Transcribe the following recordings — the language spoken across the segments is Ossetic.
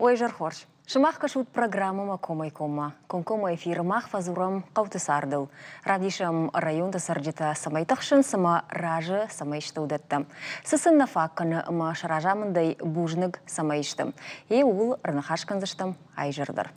Уӕ изӕр хорз! Сымах кӕсут программӕмӕ комӕй-коммӕ. Комкоммӕ эфиры мах фӕдзурӕм хъӕуты цардыл. Равдисӕм районты цӕрджытӕ цӕмӕй тыхсынц ӕмӕ разы цӕмӕй сты уыдӕттӕ. Цы сын нӕ фаг кӕны ӕмӕ сӕ разамындӕй бузныг цӕмӕй сты. Е ууыл ӕрныхас кӕндзыстӕм а изӕр дӕр.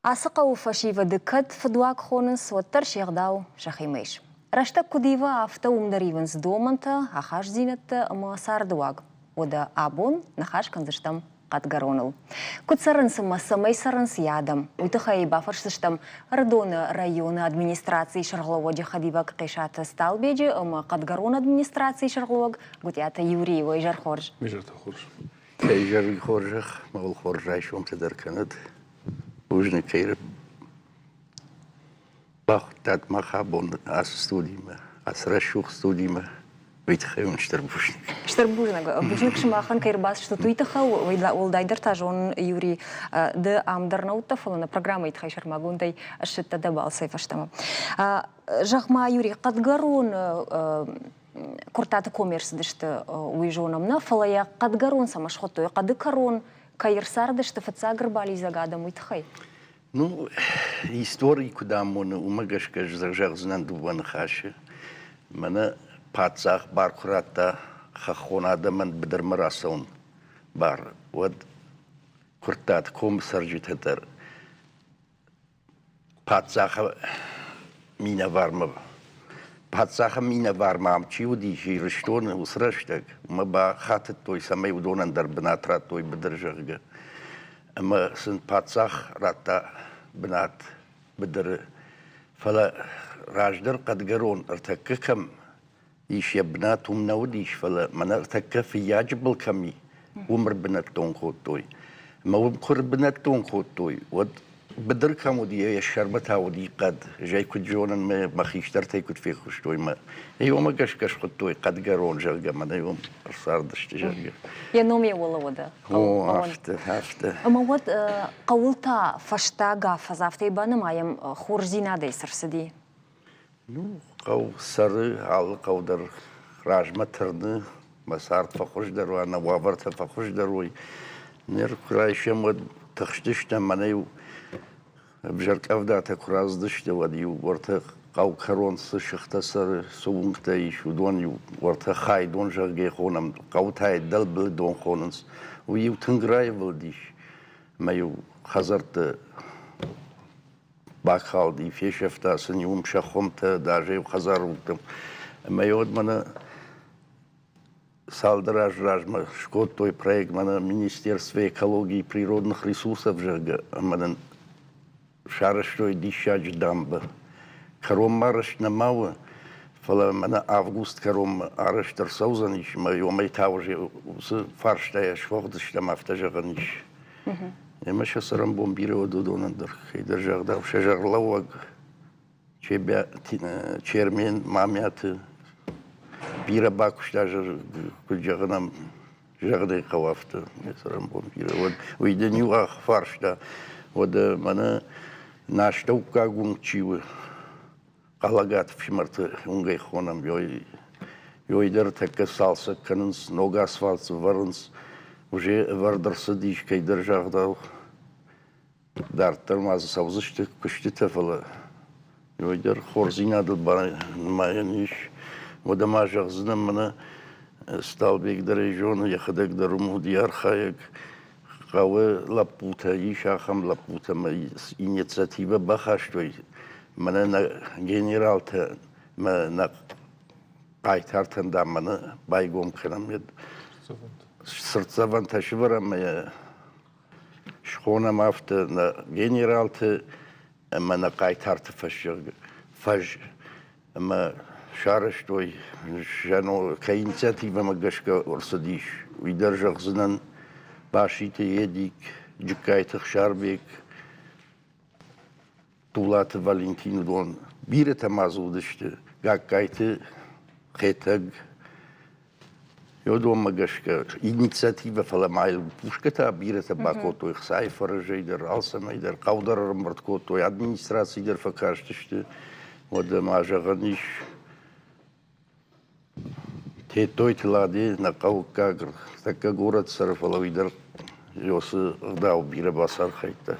Ацы хъӕуы фӕсивӕды кӕд фыдуаг хонынц, уӕддӕр се гъдау сӕхимӕ ис. Рӕстӕг куыд ива, афтӕ уым дӕр ивынц домӕнтӕ, ахастдзинӕдтӕ ӕмӕ цардыуаг. Уӕдӕ абон ныхас кӕндзыстӕм Хъӕдгӕроныл. Куыд цӕрынц ӕмӕ цӕмӕй цӕрынц йӕ адӕм, уый тыххӕй бафӕрсдзыстӕм Ӕрыдоны районы администрацийы сӕргълӕууӕджы хӕдивӕг Хъесаты Сталбеджы ӕмӕ Хъӕдгӕроны администрацийы сӕргълӕууӕг Гуытъиаты Юрийы. Уӕ изӕр хорз! Изӕртӕ хорз! Изӕры хорзӕх мӕ уыл хорз райсомтӕ дӕр кӕнӕд. Бузныг, кӕй бахуыдтат мах абон ацы студимӕ, ацы рӕсугъд студимӕ. Уый тыххӕй уын стыр бузныг. Стыр бузныг. Бузныг сымахӕн, кӕй ӕрбацыдыстут, уый тыххӕй. Уӕлдайдӕр та зонын, Юрий, ды ам дӕр нӕ уыдтӕ, фӕлӕ нӕ программӕйы тыххӕй сӕрмагондӕй ссыдтӕ дӕ балцӕй фӕстӕмӕ. Зӕгъ-ма, Юрий, Хъӕдгӕрон Куырттаты комы ӕрцыдысты, уый зонӕм нӕ, фӕлӕ йӕ хъӕдгӕрон цӕмӕ схуыдтой? Хъӕды кӕрон кӕй ӕрцардысты фыццаг ӕрбалидзӕг адӕм, уый тыххӕй? Ну, истори куыд амоны, уымӕ гӕсгӕ зӕгъдзынӕн дыууӕ ныхасы. Мӕнӕ паддзах бар куы радта хӕххон адӕмӕн быдырмӕ рацӕуын бар, уӕд Куырттаты комы цӕрджытӕ дӕр Паддзахы минӕвармӕ паддзахы минӕвармӕ ам чи уыдис Ирыстоны уыцы рӕстӕг, уымӕ бахатыдтой, цӕмӕй уыдонӕн дӕр бынат радтой быдыр, зӕгъгӕ. Ӕмӕ сын паддзах радта бынат быдыры. Фӕлӕ раздӕр Хъӕдгӕрон ӕртӕккӕ кӕм ис йӕ бынат уым нӕ уыдис, фӕлӕ мӕнӕ ӕртӕккӕ Фыййаджы был кӕм и, уым ӕрбынӕттон кодтой. Ӕмӕ уым куы ӕрбынӕттон кодтой, уӕд быдыр кӕм уыди, йӕ сӕрмӕ та уыди хъӕд. Ӕз ӕй куыд зонын, мӕ хистӕртӕй куыд фехъуыстой, мӕ ӕй уымӕ гӕсгӕ схуыдтой хъӕдгӕрон, зӕгъгӕ, мӕнӕ уым ӕрцардысты, зӕгъгӕ. Йӕ ном йӕ уӕлӕ уӕдӕ. О, афтӕ, афтӕ. Ӕмӕ уӕд хъӕуыл та фӕстаг афӕдз афтӕ банымайӕм, хорздзинадӕй цы рцыди? Ну, хъӕу цӕры, алы хъӕу дӕр размӕ тырны, мӕ цард фӕхуыздӕр уа, нӕ уавӕртӕ фӕхуыздӕр уой. Ныр куы райсӕм, уӕд тыхстыстӕм, мӕнӕ-иу ӕвзӕр къӕвдатӕ куы рацыдысты, уӕд-иу уӕртӕ хъӕу кӕрон цы сыхтӕ цӕры, цы уынгтӕ ис, уыдон-иу уӕртӕ хайдон, зӕгъгӕ, хонӕм, хъӕутӕй дӕлбылы дон хонынц. Уый-иу тынг раивылдис, ӕмӕ-иу хӕдзӕртты бакалди, фесӕфта сын уым сӕ хуымтӕ, даже хӕдзары уынгтӕм. Ӕмӕ уӕд мӕнӕ цалдӕр азы размӕ скодтой проект мӕнӕ Министерство экологии и природных ресурсов, зӕгъгӕ, ӕмӕ нын сарӕзтой диссаджы дамбӕ. Кӕронмӕ арӕзт нӕма у, фӕлӕ мӕнӕ август кӕронмӕ арӕзт ӕрцӕудзӕнис, ӕмӕ уымӕй та уже уыцы фарстайӕ суӕгъд стӕм, афтӕ зӕгъӕн ис. Ӕмӕ сӕ цӕрӕнбон бирӕ уыд уыдонӕн дӕр. Кӕйдӕр загъдау, сӕ сӕргълӕууӕг Чермен Мамиаты бирӕ бакуыста, куыд зӕгъынӕм, зӕгъынӕй хъӕуы афтӕ, йӕ цӕрӕнбон бирӕ уӕд. Уый дын иу фарста, уӕдӕ мӕнӕ нӕ астӕуккаг уынг чи у, Хъалӕгаты фсымӕрты уынгӕй хонӕм, ёй дӕр тӕккӕ цалцӕг кӕнынц, ног асфальт дзы вӕрынц. Уже ӕвӕрд ӕрцыдис кӕйдӕр загъдау. Дарддӕр ма дзы цӕудзысты куыстытӕ, фӕлӕ ёй дӕр хорздзинадыл банымайӕн ис. Уӕдӕ ма зӕгъдзынӕн, мӕнӕ Сталбег дӕр ӕй зоны, йӕхӕдӕг дӕр уым уыди архайӕг. Хъӕуы лӕппутӕ ис ахӕм лӕппутӕ ӕмӕ инициативӕ бахастой. Мӕнӕ нӕ генералтӕ мӕ нӕ хъайтартӕн дам мӕнӕ байгом кӕнӕм цыртдзӕвӕнтӕ сывӕрӕм ӕмӕ схонӕм афтӕ нӕ генералты ӕмӕ нӕ хъайтарты фӕз ӕмӕ сарӕзтой, кӕй инициативӕмӕ гӕсгӕ ӕрцыдис, уый дӕр зӕгъдзынӕн Баситы Эдик, Джыккайты Ӕхсарбег, Тулаты Валентин, уыдон. Бирӕтӕ ма дзы уыдысты, Гагкайты Хетӕг, Уыдонмӕ гӕсгӕ инициативӕ, фӕлӕ ма йыл кусгӕ та бирӕтӕ бакодтой ӕхцайы фӕрӕзӕй дӕр, алцӕмӕй дӕр, хъӕу дӕр ӕрӕмбырд кодтой, администраци дӕр фӕкастысты. Уӕдӕ ма зӕгъӕн ис, Тедтойты Ладе нӕ хъӕуккаг тӕккӕ горӕт цӕры, фӕлӕ уый дӕр уыцы ӕгъдау бирӕ бацархайдта.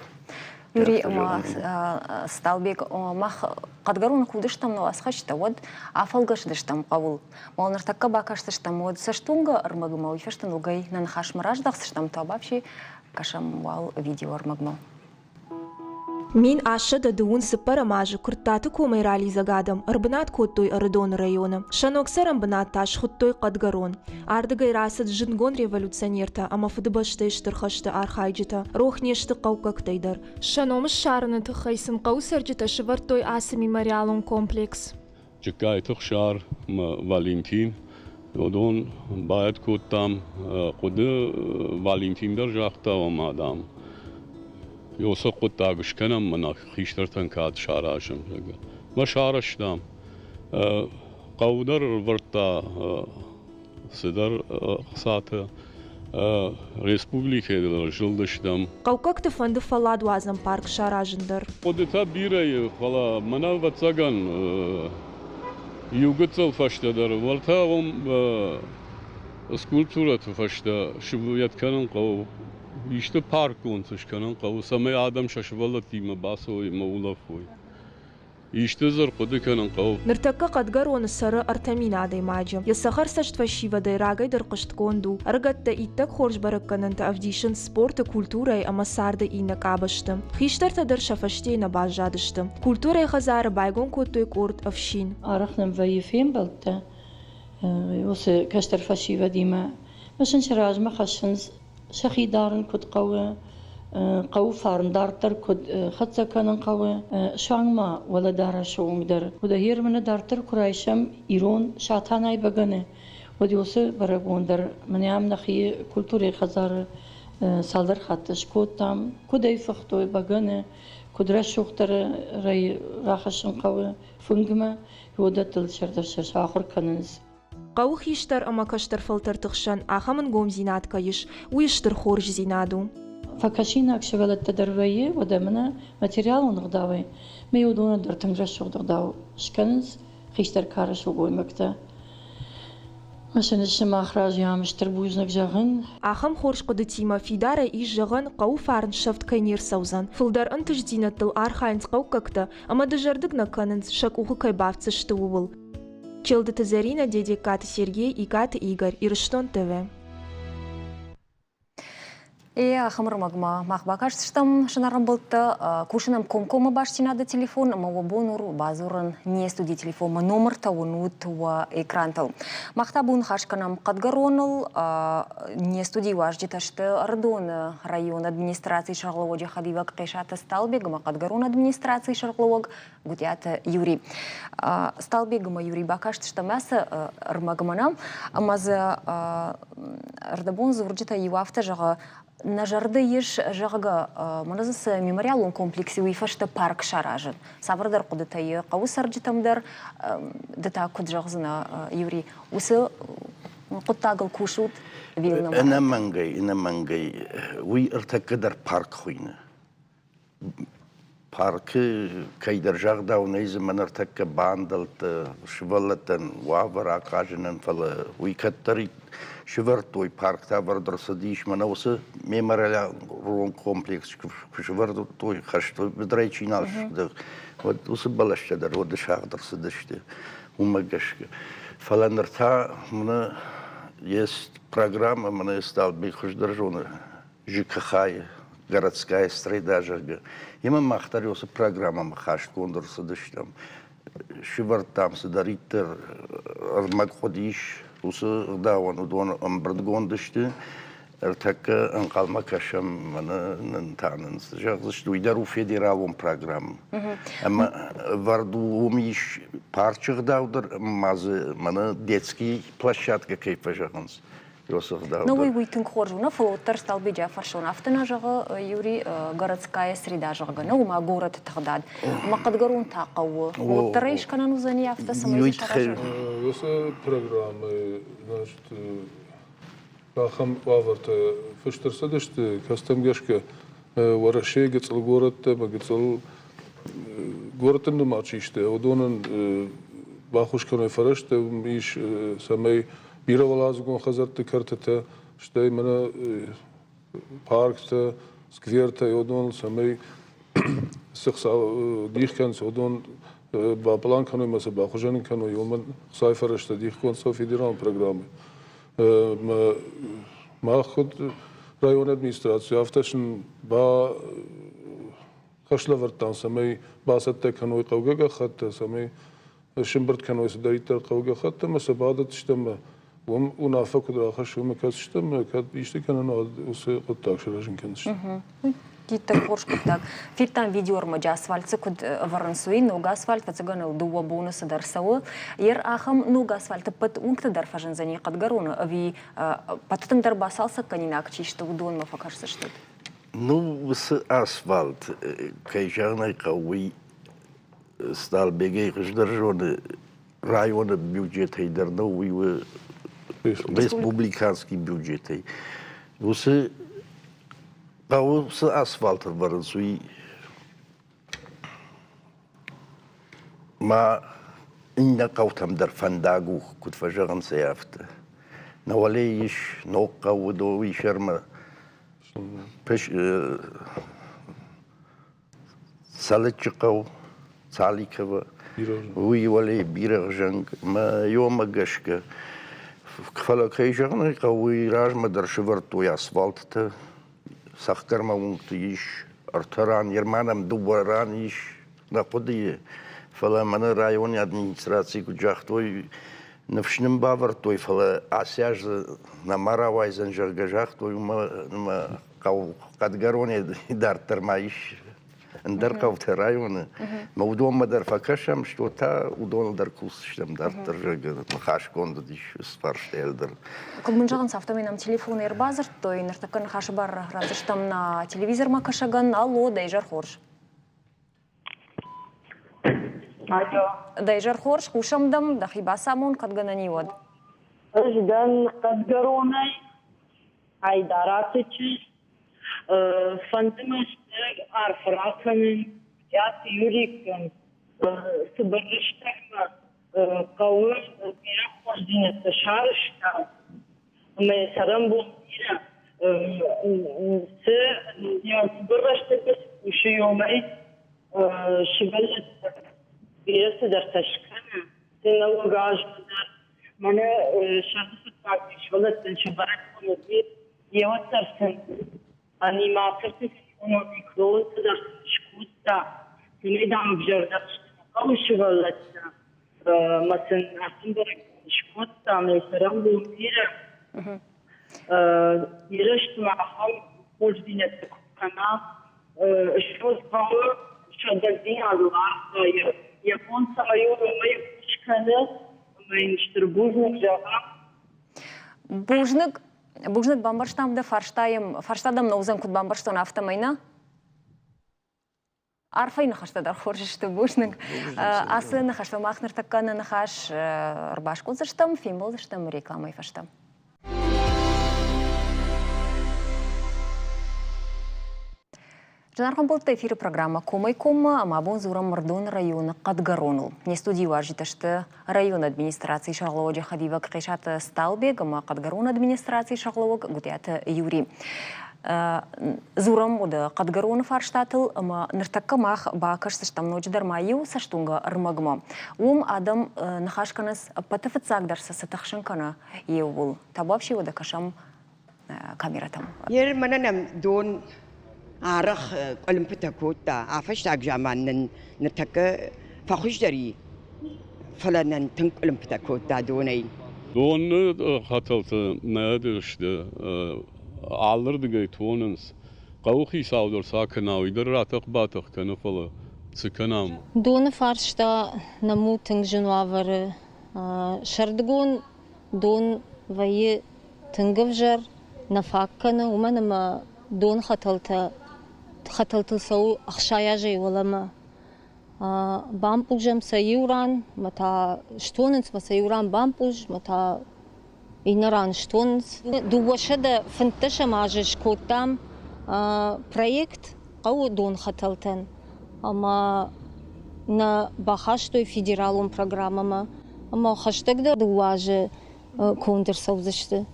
Юрий ӕмӕ Сталбег, мах хъӕдгӕрон куы уыдыстӕм нӕ уацхӕсджытӕ, уӕд афӕлгӕсыдыстӕм хъӕуыл. Мол ныртӕккӕ бакастыстӕм, уӕд цӕстуынгӕ ӕрмӕгмӕ уый фӕстӕ ногӕй нӕ ныхасмӕ раздӕхдзыстӕм, та вообще кӕсӕм уал видеоӕрмӕгмӕ. 1824 азы Куырттаты комӕй ралидзӕг адӕм ӕрбынат кодтой Ӕрыдоны районы. Сӕ ног цӕрӕнбынат та схуыдтой Хъӕдгӕрон. Ардыгӕй рацыд зындгонд революционертӕ ӕмӕ Фыдыбӕстӕйы Стыр хӕсты архайджытӕ. Рох не сты хъӕуккӕгтӕй дӕр. Сӕ ном ссарыны тыххӕй сын хъӕуы цӕрджытӕ сӕвӕрдтой ацы мемориалон комплекс. Джыккайты Хсар ӕмӕ Валентин, уыдон баӕд кодтам хъуыды. Валентин дӕр загъта, ома, дам, уыцы хъуыддаг скӕнӕм мӕнӕ хистӕртӕн кад саразӕм, зӕгъгӕ. Мӕ сарӕзтам. Хъӕу дӕр ӕрвӕрдта цыдӕр ӕхцатӕ республикӕйы дӕр зылдыстӕм. Хъӕуккӕгты фӕнды фӕлладуадзӕн парк саразын дӕр. Хъуыдытӕ бирӕ и, фӕлӕ мӕнӕ ӕвӕццӕгӕн иу гыццыл фӕстӕдӕр уӕртӕ уым скульптурӕты фӕстӕ сывӕд кӕнын хъӕуы, исты паркгонд скӕнын хъӕуы, цӕмӕй адӕм сӕ сывӕллӕттимӕ бацӕуой ӕмӕ улӕфой. Исты дзы ӕрхъуыды кӕнын хъӕуы. Ныртӕккӕ Хъӕдгӕроны цӕры 3000 адӕймаджы. Йӕ цӕхӕрцӕст фӕсивӕдӕй рагӕй дӕр хъуыстгонд у. Ӕрыгӕттӕ иттӕг хорз бӕрӕггӕнӕнтӕ ӕвдисынц спорты, культурӕйы ӕмӕ царды иннӕ къабӕзты. Хистӕртӕ дӕр сӕ фӕстейы нӕ баззадысты. Культурӕйы хӕдзары байгом кодтой къорд ӕфсин. Арӕх нӕм вӕййы фембӕлдтӕ уыцы кӕстӕр фӕсивӕдимӕ. Ӕмӕ сын сӕ размӕ хӕссынц сӕхи дарын куыд хъӕуы, хъӕуы фарн дарддӕр куыд хӕццӕ кӕнын хъӕуы, суанг ма уӕлӕдарӕсы онг дӕр. Уӕдӕ Ерманы дарддӕр куы райсӕм ирон Сатанайы бӕгӕны, уӕд уыцы бӕрӕгбон дӕр мӕнӕ ам нӕхи культурӕйы хӕдзары цалдӕр хатты скодтам, куыд ӕй фыхтой бӕгӕны, куыд рӕсугъддӕрӕй рахӕссын хъӕуы фынгмӕ, уыдӕттыл сӕрдӕр сӕ сахуыр кӕнынц. Хъӕуы хистӕр ӕмӕ кӕстӕр фӕлтӕрты хсӕн ахӕм ӕнгомдзинад кӕй ис, уый стыр хорздзинад у. Фӕкӕсинаг сывӕллӕттӕ дӕр вӕййы, уӕдӕ мӕнӕ материалон ӕгъдауӕй ме уыдонӕн дӕр тынг рӕсугъд ӕгъдау скӕнынц хистӕр кары сылгоймӕгтӕ. Мӕ сымах разы ам стыр бузныг зӕгъын. Ахӕм хорз хъуыдытимӕ фидарӕй ис зӕгъӕн, хъӕуы фарн сӕфт кӕй не рцӕудзӕн. Фылдӕр ӕнтыстдзинӕдтыл архайынц хъӕуккӕгтӕ ӕмӕ дызӕрдыг нӕ кӕнынц, сӕ къухы кӕй бафтдзысты, ууыл. Челдыты Зӕринӕ, Дедегкаты Сергей, Икъаты Игорь, Ирыстон ТВ. Ахӕм ӕрмӕгмӕ мах бакастыстӕм сӕнӕрӕмбӕлттӕ. Кусынӕм комкоммӕ бастдзинады телефон ӕмӕ уӕ бон у бадзурын не студийы телефонмӕ номыртӕ уынут уӕ экрантыл. Мах та бон ныхас кӕнӕм Хъӕдгӕроныл. Не студийы уазджытӕ сты Ӕрыдоны районы администрацийы сӕргълӕууӕджы хӕдивӕг Хъесаты Сталбег ӕмӕ Хъӕдгӕроны администрацийы сӕргълӕууӕг Гуытъиаты Юрий. Сталбег ӕмӕ Юрий бакастыстӕм ацы ӕрмӕгмӕ нӕ, ӕмӕ дзы ӕрдӕбон дзурджытӕ иу афтӕ зӕгъы, нӕ зӕрды ис, зӕгъгӕ, мӕнӕ дзы цы мемориалон комплекс и, уый фӕстӕ парк саразын. Цавӕрдӕр хъуыдытӕ и хъӕуы цӕрджытӕм дӕр. Ды та куыд зӕгъдзынӕ, Юрий, уыцы хъуыддагыл кусут Вилнамӕ? Ӕнӕмӕнгӕй, ӕнӕмӕнгӕй. Уый ӕртӕккӕ дӕр парк хуыйны. Паркы кӕйдӕр загъдау нӕй дзы мӕн ӕртӕккӕ бандӕлттӕ сывӕллӕттӕн уавӕр ахъазынӕн, фӕлӕ уый кӕддӕрид сывӕрдтой, парктӕ ӕвӕрд ӕрцыдис, мӕнӕ уыцы мемориалон комплекс куы сывӕрдтой, хӕсты быдырӕй чи нал сыгъдӕг, уӕд уыцы бӕлӕстӕ дӕр уӕд сагъд ӕрцыдысты уымӕ гӕсгӕ. Фӕлӕ ныр та мӕнӕ есть программӕ, мӕнӕ Сталбег хуыздӕр зоны ЖКХ-йы городская среда, зӕгъгӕ. Ӕмӕ мах дӕр уыцы программӕмӕ хастгонд ӕрцыдыстӕм. Сывӕрдтам цыдӕриддӕр ӕрмӕг хъуыдис, уыцы ӕгъдауӕн уыдон ӕмбырдгонд сты. Ӕртӕккӕ ӕнхъӕлмӕ кӕсӕм, мӕнӕ нын та нын зӕгъдзысты, уый дӕр у федералон программӕ. Ӕмӕ ӕвӕрд у, уым ис парчы ӕгъдау дӕр, ӕмӕ ма дзы мӕнӕ детский площадкӕ кӕй фӕзӕгъынц, Ну, уый тынг хорз у, нӕ, фӕлӕ уӕддӕр Сталбеджы афарсон. Афтӕ нӕ зӕгъы Юрий, городская среда, зӕгъгӕ, нӕ, уымӕ горӕты тыгъдад. Ӕмӕ хъӕдгӕрон та хъӕуы. Уӕддӕр ӕй скӕнӕн уыдзӕни афтӕ, цӕмӕй дзы саразой? Уыцы программӕйы, значит, ахӕм уавӕртӕ фыст ӕрцыдысты, кӕцытӕм гӕсгӕ Уӕрӕсейы гыццыл горӕттӕ ӕмӕ гыццыл горӕтты нымад чи сты, уыдонӕн баххуыс кӕной фӕрӕзтӕ, уым ис, цӕмӕй Бирӕуӕладзыгон хӕдзӕртты кӕртытӕ, стӕй мӕнӕ парктӕ, сквертӕ, уыдон цӕмӕй цы дих кӕнынц, уыдон баплан кӕной ӕмӕ сӕ бахуызӕн кӕной, уымӕн Хуыцауы фӕрӕзтӕ дихгонд цӕуы федералон программӕ. Мах куыд районы администраци, афтӕ сын ба хӕслӕвӕрдтам, цӕмӕй бацӕттӕ кӕной хъӕугӕ гӕххӕттӕ, цӕмӕй сӕмбырд кӕной цыдӕриддӕр хъӕугӕ гӕххӕттӕ ӕмӕ сӕ бадӕтдзыстӕм ӕмӕ уым уынаффӕ куыд рахӕссой, уымӕ кӕсдзыстӕм ӕмӕ кӕд исты кӕнын, уӕд уыцы хъуыддаг сырӕзын кӕндзыстӕм. Иттӕг хорз хъуыддаг. Федтам видеоӕрмӕджы асфальт дзы куыд ӕвӕрынц, уый. Ног асфальт фӕцӕгӕныл дыууӕ боны цыдӕр цӕуы. Ер ахӕм ног асфальт ӕппӕт уынгты дӕр фӕзындзӕни Хъӕдгӕроны ӕви ӕппӕт тынгдӕр бацалцӕггӕнинаг чи сты, уыдонмӕ фӕкӕсдзыстут? Ну, уыцы асфальт, кӕй зӕгъын ӕй хъӕуы, уый Сталбегӕй хуыздӕр зоны районы бюджетӕй дӕр нӕу, уый у республиканский бюджетӕй. Уыцы хъӕуы цы асфальт ӕрвӕрынц, уый ма иннӕ хъӕутӕм дӕр фӕндаг у, куыд фӕзӕгъынц, афтӕ. Нӕ уӕле ис ног хъӕу, уый сӕрмӕ Цӕлыччы хъӕу, Цаликово, уый уӕле бирӕгъзӕнг мӕ ёмӕ гӕсгӕ. Фӕлӕ кӕй зӕгъын ӕй хъӕуы, уый размӕ дӕр сӕвӕрдтой асфальттӕ, цӕхгӕрмӕ уынгты ис ӕртӕ ран, ерма нӕм дыууӕ ран ис нӕ хъуыдыйы. Фӕлӕ мӕнӕ районы администрацийы куыд загътой, ныфс нын бавӕрдтой, фӕлӕ ацы аз нӕма рауайдзӕн, зӕгъгӕ, загътой, уымӕ хъӕу Хъӕдгӕронӕй дарддӕр ма ис ӕндӕр хъӕутӕ районы. Мӕ уыдонмӕ дӕр фӕкӕсӕм, что та уыдоныл дӕр кусдзыстӕм дарддӕр, зӕгъгӕ, ныхасгонд уыдис фарстайыл дӕр. Куыд мын зӕгъынц, афтӕмӕй нӕм телефонӕй ӕрбадзырдтой. Ныртӕккӕ ныхасы бар ратдзыстӕм нӕ телевизормӕ кӕсӕгӕн. Алло, дӕ изӕр хорз. Алло. Дӕ изӕр хорз, хъусӕм дӕм, дӕхи бацамон, кӕд гӕнӕн и, уӕд. Ӕз дӕн Хъӕдгӕронӕй Айдараты чызг. Фӕнды мӕ стыр арфӕ ракӕнын Гуытъиаты Юрикӕн. Цыбыр рӕстӕгмӕ хъӕуы бирӕ хорздзинӕдтӕ сарӕзта ӕмӕ йӕ цӕрӕнбон бирӕ. Цы цыбыр рӕстӕгмӕ цы кусы, уымӕй сывӕллӕттӕ бирӕ цыдӕртӕ скӕны. Цы нӕуӕг азмӕ дӕр Мӕнӕ сӕрды фыццаг сывӕллӕттӕн сӕ бӕрӕгбон уыди, йеуӕддӕр сын аниматорты физиономи клоунты дӕр сын скодта, цӕмӕй, дам, ӕвзӕрдӕр сты нӕ хъӕуы сывӕллӕттӕ. Мӕ сын ацы бӕрӕгбон скодта, мӕ цӕрӕнбон бирӕ. Ирӕзт ма ахӕм хорздзинӕдтӕ куы кӕна, ссоз хъӕуы сыгъдӕгдзинадыл архайы, йӕ бон цӕмӕй у, уымӕй ӕххуыс кӕны ӕмӕ йын стыр бузныг зӕгъӕм. Бузныг, бузныг бамбӕрстам дӕ фарстайӕм, фарста дӕм нӕ уыдзӕн, куыд бамбӕрстон, афтӕмӕй нӕ? Арфӕйы ныхӕстӕ дӕр хорз сты, бузныг. Ацы ныхӕстӕ мах ныртӕккӕ нӕ ныхас ӕрбаскъуыдзыстӕм, фембӕлдзыстӕм рекламӕйы фӕстӕ. Зынаргъ ӕмбӕлттӕ, эфиры программӕ «Комӕй-коммӕ» ӕмӕ абон дзурӕм Мырдоны районы Хъӕдгӕроныл. Не студийы уазджытӕ сты районы администрацийы сӕргълӕууӕджы хӕдивӕг Хъесаты Сталбег ӕмӕ Хъӕдгӕроны администрацийы сӕргълӕууӕг Гуытъиаты Юрий. Дзурӕм уыды Хъӕдгӕроны фарстатыл ӕмӕ ныртӕккӕ мах бакӕсдзыстӕм ноджыдӕр ма иу цӕстуынгӕ ӕрмӕгмӕ. Уым адӕм ныхас кӕнынц ӕппӕты фыццагдӕр сӕ цы тыхсын кӕны, иууыл. Табуафси уӕдӕ кӕсӕм камерӕтӕм. Ер мӕнӕ нӕм дон арӕх къуылымпытӕ кодта. А-фӕстаг заман нын ныртӕккӕ фӕхуыздӕр и, фӕлӕ нын тынг къуылымпытӕ кодта донӕй. Доны хӕтӕлтӕ нӕ сты, алырдыгӕй тонынц. Хъӕуыхицау дӕр сӕ кӕна, уый дӕр ратӕх-батӕх кӕны, фӕлӕ цы кӕнӕм? Доны фарста нӕм у тынг зын уавӕры. Сӕрдыгон дон вӕййы тынг ӕвзӕр, нӕ фаг кӕны, уымӕн ӕмӕ дон хӕтӕлтӕ хӕтӕлтыл цӕуы 60 азӕй уӕлӕмӕ. Бампъузӕм сӕ иу ран, мӕ та стонынц мӕ сӕ иу ран бампъуз, мӕ та иннӕ ран стонынц. 215 азы скодтам проект хъӕуы донхӕтӕлтӕн ӕмӕ нӕ бахастой федералон программӕмӕ ӕмӕ хӕстӕгдӕр дыууӕ азы. конд ӕрцӕудзысты.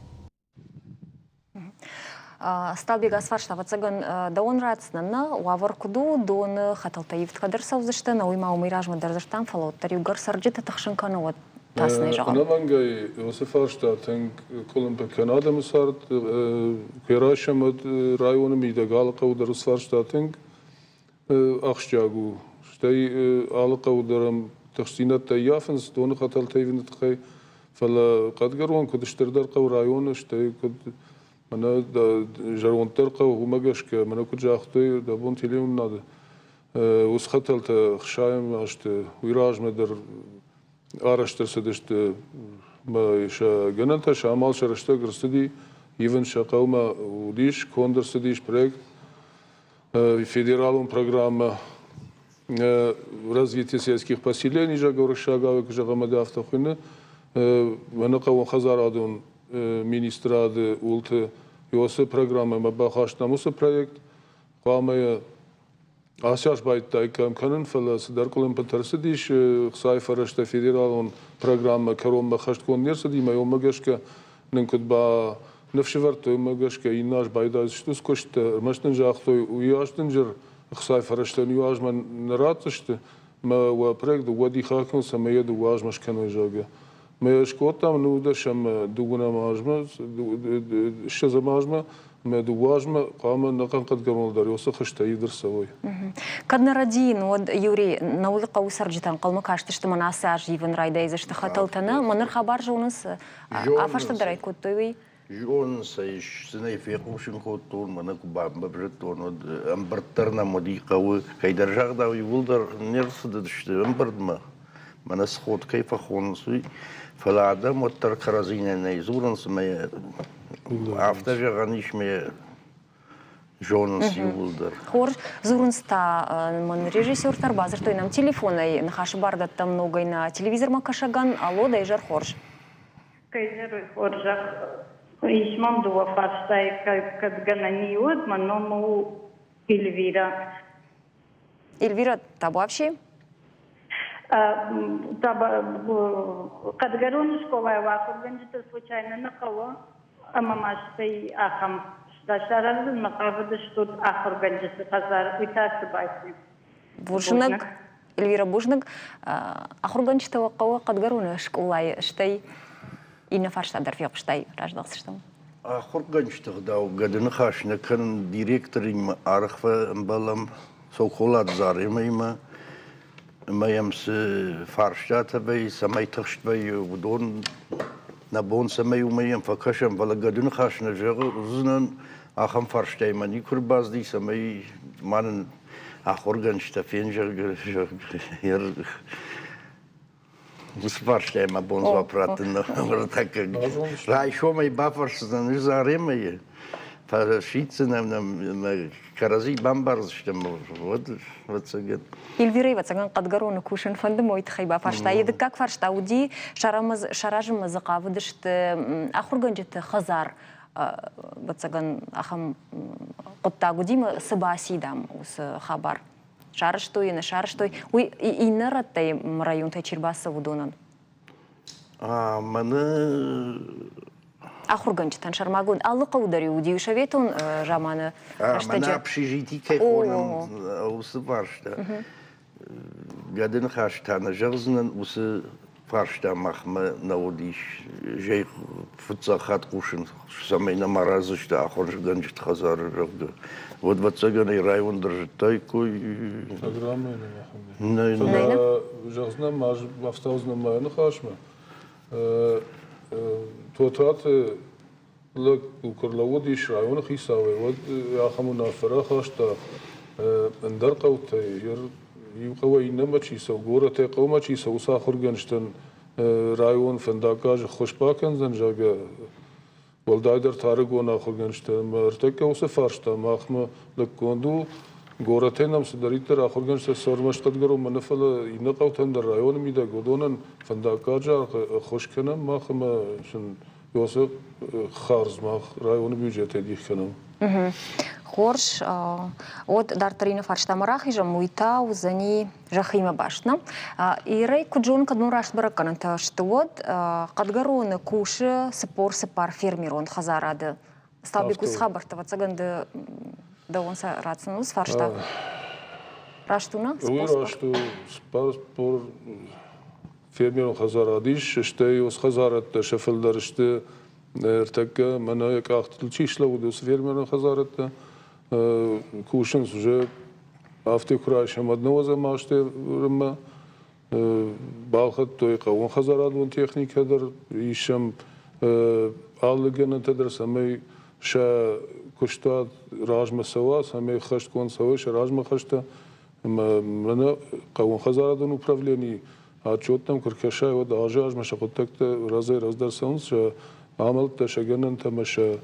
Сталбег ацы фарста, ӕвӕццӕгӕн, дӕуӕн ратдзынӕн нӕ уавӕр куыд у, доны хӕтӕлтӕ ивд кӕд ӕрцӕудзысты, нӕ уый ма уымӕй размӕ дӕр дзырдтам, фӕлӕ уӕддӕр иугӕр цӕрджыты тыхсын кӕны, уӕд та цы нӕ зӕгъӕм. Ӕнӕмӕнгӕй уыцы фарста тынг къуылымпы кӕны адӕмы цард. Куы райсӕм, уӕд районы мидӕг алы хъӕуы дӕр уыцы фарста тынг ахсджиаг у. Стӕй алы хъӕуы дӕр ӕм тыхстдзинӕдтӕ ӕййафынц доны хӕтӕлтӕ ивыны тыххӕй. Фӕлӕ Хъӕдгӕрон куыд стырдӕр хъӕу районы, стӕй куыд мӕнӕ зӕронддӕр хъӕу, уымӕ гӕсгӕ мӕнӕ куыд загътой дӕ бон телеуынынады, уыцы хӕтӕлтӕ хсайӕм азты уый размӕ дӕр арӕзт ӕрцыдысты сӕ гӕнӕнтӕ, сӕ амал сӕ рӕстӕг ӕрцыди, ивын сӕ хъӕумӕ уыдис, конд ӕрцыдис проект федералон программӕ развитие сельских поселений, зӕгъгӕ, уырыссагау куы зӕгъӕм, афтӕ хуыйны. Мӕнӕ хъӕууонхӕдзарадон министрады уылты уыцы программӕмӕ бахастам уыцы проект. Хъуамӕ ацы аз байдыдтаиккам кӕнын, фӕлӕ цыдӕр къуылымпытӕ ӕрцыдис. Хцайы фӕрӕзтӕ федералон программӕ кӕронмӕ хӕстгонд не рцыди, ӕмӕ уымӕ гӕсгӕ нын куыд ба ныфс ӕвӕрдтой, уымӕ гӕсгӕ иннӕ аз байдайдзысты уыцы куысттӕ. Ӕрмӕст нын загътой, уый аз дынджыр ӕхцайы фӕрӕзтӕн иу азмӕ нӕ ратдзысты, мӕ уӕ проект дыууӕ дихы акӕнын, цӕмӕй йӕ дыууӕ азмӕ скӕной, зӕгъгӕ. Мӕ скодтам нудӕсӕм дыууынӕм азмӕ, ссӕдзӕм азмӕ, мӕ дыууӕ азмӕ хъуамӕ ӕнӕхъӕн хъӕдгӕрон дӕр уыцы хызтӕ ивд ӕрцӕуой. Кӕд нӕ рӕдийын, уӕд Юрий, науы хъӕуы цӕрджытӕ ӕнхъӕлмӕ кастысты мӕнӕ ацы аз ивын райдайдзысты хӕтӕлтӕ, нӕ? Мӕ ныр хабар зонынц, афӕстӕдӕр ӕй кодтой, уый? Зонынц ӕй, сын ӕй фехъусын кодтон, мӕнӕ куы бамбӕрзтон, уӕд ӕмбырд дӕр нӕм уыди хъӕуы. Кӕйдӕр загъдау иууылдӕр не рцыдысты ӕмбырдмӕ, мӕнӕ сход кӕй фӕхонынц, уый. Фӕлӕ адӕм уӕддӕр кӕрӕдзинӕн нӕ дзурынц ӕмӕ афтӕ зӕгъӕн ис, мӕ зонынц иууылдӕр. Хорз, дзурынц та мын режиссертӕ ӕрбадзырдтой нӕм телефонӕй, ныхасы бар дӕттӕм ногӕй нӕ телевизормӕ кӕсӕгӕн. Алло, дӕ изӕр хорз. Кӕйдӕр хорзӕх ис мӕм дыууӕ фарстайы, кӕд гӕнӕн и, уӕд мӕ ном у Эльвира. Эльвира, табуапси? Хъӕдгӕроны скъолайы ахуыргӕнджыты случайно нӕ хъӕуы ӕмӕ ма стӕй ахӕм саразынмӕ хъавыдыстут ахуыргӕнджыты хӕдзар, уый та цы баци? Бузныг. Эльвира, бузныг. Ахуыргӕнджытӕ уӕ хъӕуы Хъӕдгӕроны скъолайы, стӕй иннӕ фарста дӕр фехъуыстай, раздӕхдзыстӕм. Ахуыргӕнджыты гъдау гӕды ныхас нӕ кӕнын директоримӕ арӕх фембӕлӕм Соколаты Заремӕимӕ ӕмӕ йӕм цы фарстатӕ вӕййы, цӕмӕй тыхст вӕййы, уыдон нӕ бон цӕмӕй уымӕй йӕм фӕкӕсӕм, фӕлӕ гӕды ныхас нӕ зӕгъдзынӕн, ахӕм фарстайы мӕ никуы ӕрбацыди, цӕмӕй ма нын ахуыргӕнджытӕ фен, зӕгъгӕ, уыцы фарстайы мӕ бон дзуапп раттын ныртӕккӕ. Райсомӕй бафӕрсдзынӕн ӕз Заремӕйы, фӕсиддзынӕн ӕм кӕрӕдзи бамбардзыстӕм, уӕд, ӕвӕццӕгӕн. Эльвира, ӕвӕццӕгӕн, Хъӕдгӕроны кусын фӕнды мой тыххӕй бафарста. Йӕ дыккаг фарста уыди, саразынмӕ дзы хъавыдысты ахуыргӕнджыты хӕдзар ӕвӕццӕгӕн, ахӕм хъуыддаг уыди мӕ цы баци, дам, уыцы хабар. Сарӕзтой нӕ сарӕзтой. Уый иннӕ рӕттӕй районтӕй чи рбацӕуы, уыдонӕн? Мӕнӕ ахуыргӕнджытӕн сӕрмагонд алы хъӕуы дӕр уыди советон заманы рӕстӕджы. Мӕнӕ общежити кӕй хонӕм, уыцы фарста. Гӕды ныхӕстӕ нӕ зӕгъдзынӕн, уыцы фарста махмӕ нӕ уыдис. Зӕй фыццаг хатт хъусын, цӕмӕй нӕм араздзысты ахуыргӕнджыты хӕдзары, зӕгъгӕ. Уӕд, ӕвӕццӕгӕн, ӕй район дӕр зыдтаиккой. Программӕйы нӕ ахӕм. Нӕ, нӕ. Зӕгъдзынӕн ма, бафтаудзынӕн мӕ ныхасмӕ. Тотраты лӕг куы рлӕууыдис районы хицауӕй, уӕд ахӕм уынаффӕ рахаста ӕндӕр хъӕутӕй, иу хъӕуӕй иннӕмӕ чи цӕуы, горӕтӕй хъӕумӕ чи цӕуы, уыцы ахуыргӕнджытӕн район фӕндаггазы ххуыс бакӕндзӕн, зӕгъгӕ, уӕлдайдӕр та ӕрыгон ахуыргӕнджытӕ. Ӕмӕ ӕртӕккӕ уыцы фарста махмӕ лыггонд у. Горӕтӕй нӕм цыдӕриддӕр ахуыргӕнджытӕ цӕуы, ӕрмӕст хъӕдгӕронмӕ нӕ, фӕлӕ иннӕ хъӕутӕн дӕр районы мидӕг, уыдонӕн фӕндаггаджы аргъ ӕххуыс кӕнӕм мах ӕмӕ сын Уыцы хардз мах районы бюджетӕй дих кӕнӕм. Хорз. Уӕд дарддӕр иннӕ фарстамӕ рахизӕм, уый та уыдзӕни зӕххимӕ баст. Нӕ? Ирӕй куыд зонын, кӕд мын раст бӕрӕггӕнӕнтӕ сты, уӕд Хъӕдгӕроны кусы 44 фермерон хӕдзарады. Сталбек, уыцы хабӕрттӕ, ӕвӕццӕгӕн, ды дӕуӕн сӕ ратдзӕн уыцы фарста. Раст у, нӕ? Уый раст у. Цыппор фермерон хӕдзарад ис, стӕй уыцы хӕдзарадтӕ сӕ фылдӕр сты Ныртӕккӕ мӕнӕ йӕ къӕхтыл чи слӕууыд, уыцы фермерон хӕдзарадтӕ кусынц уже афтӕ куы райсӕм, уӕд нӕуӕдзӕм азты рынмӕ балхӕдтой хъӕууонхӕдзарадон техникӕ дӕр, ис сӕм алы гӕнӕнтӕ дӕр, цӕмӕй сӕ куыстуат размӕ цӕуа, цӕмӕй ӕххӕстгонд цӕуой сӕ размӕ хӕстӕ. Ӕмӕ мӕнӕ хъӕууонхӕдзарадон управленийы Отчеттӕм куы ркӕсай, уӕд азы азмӕ сӕ хъуыддӕгтӕ разӕй-раздӕр цӕуынц, сӕ амӕлттӕ, сӕ гӕнӕнтӕ ӕмӕ сӕ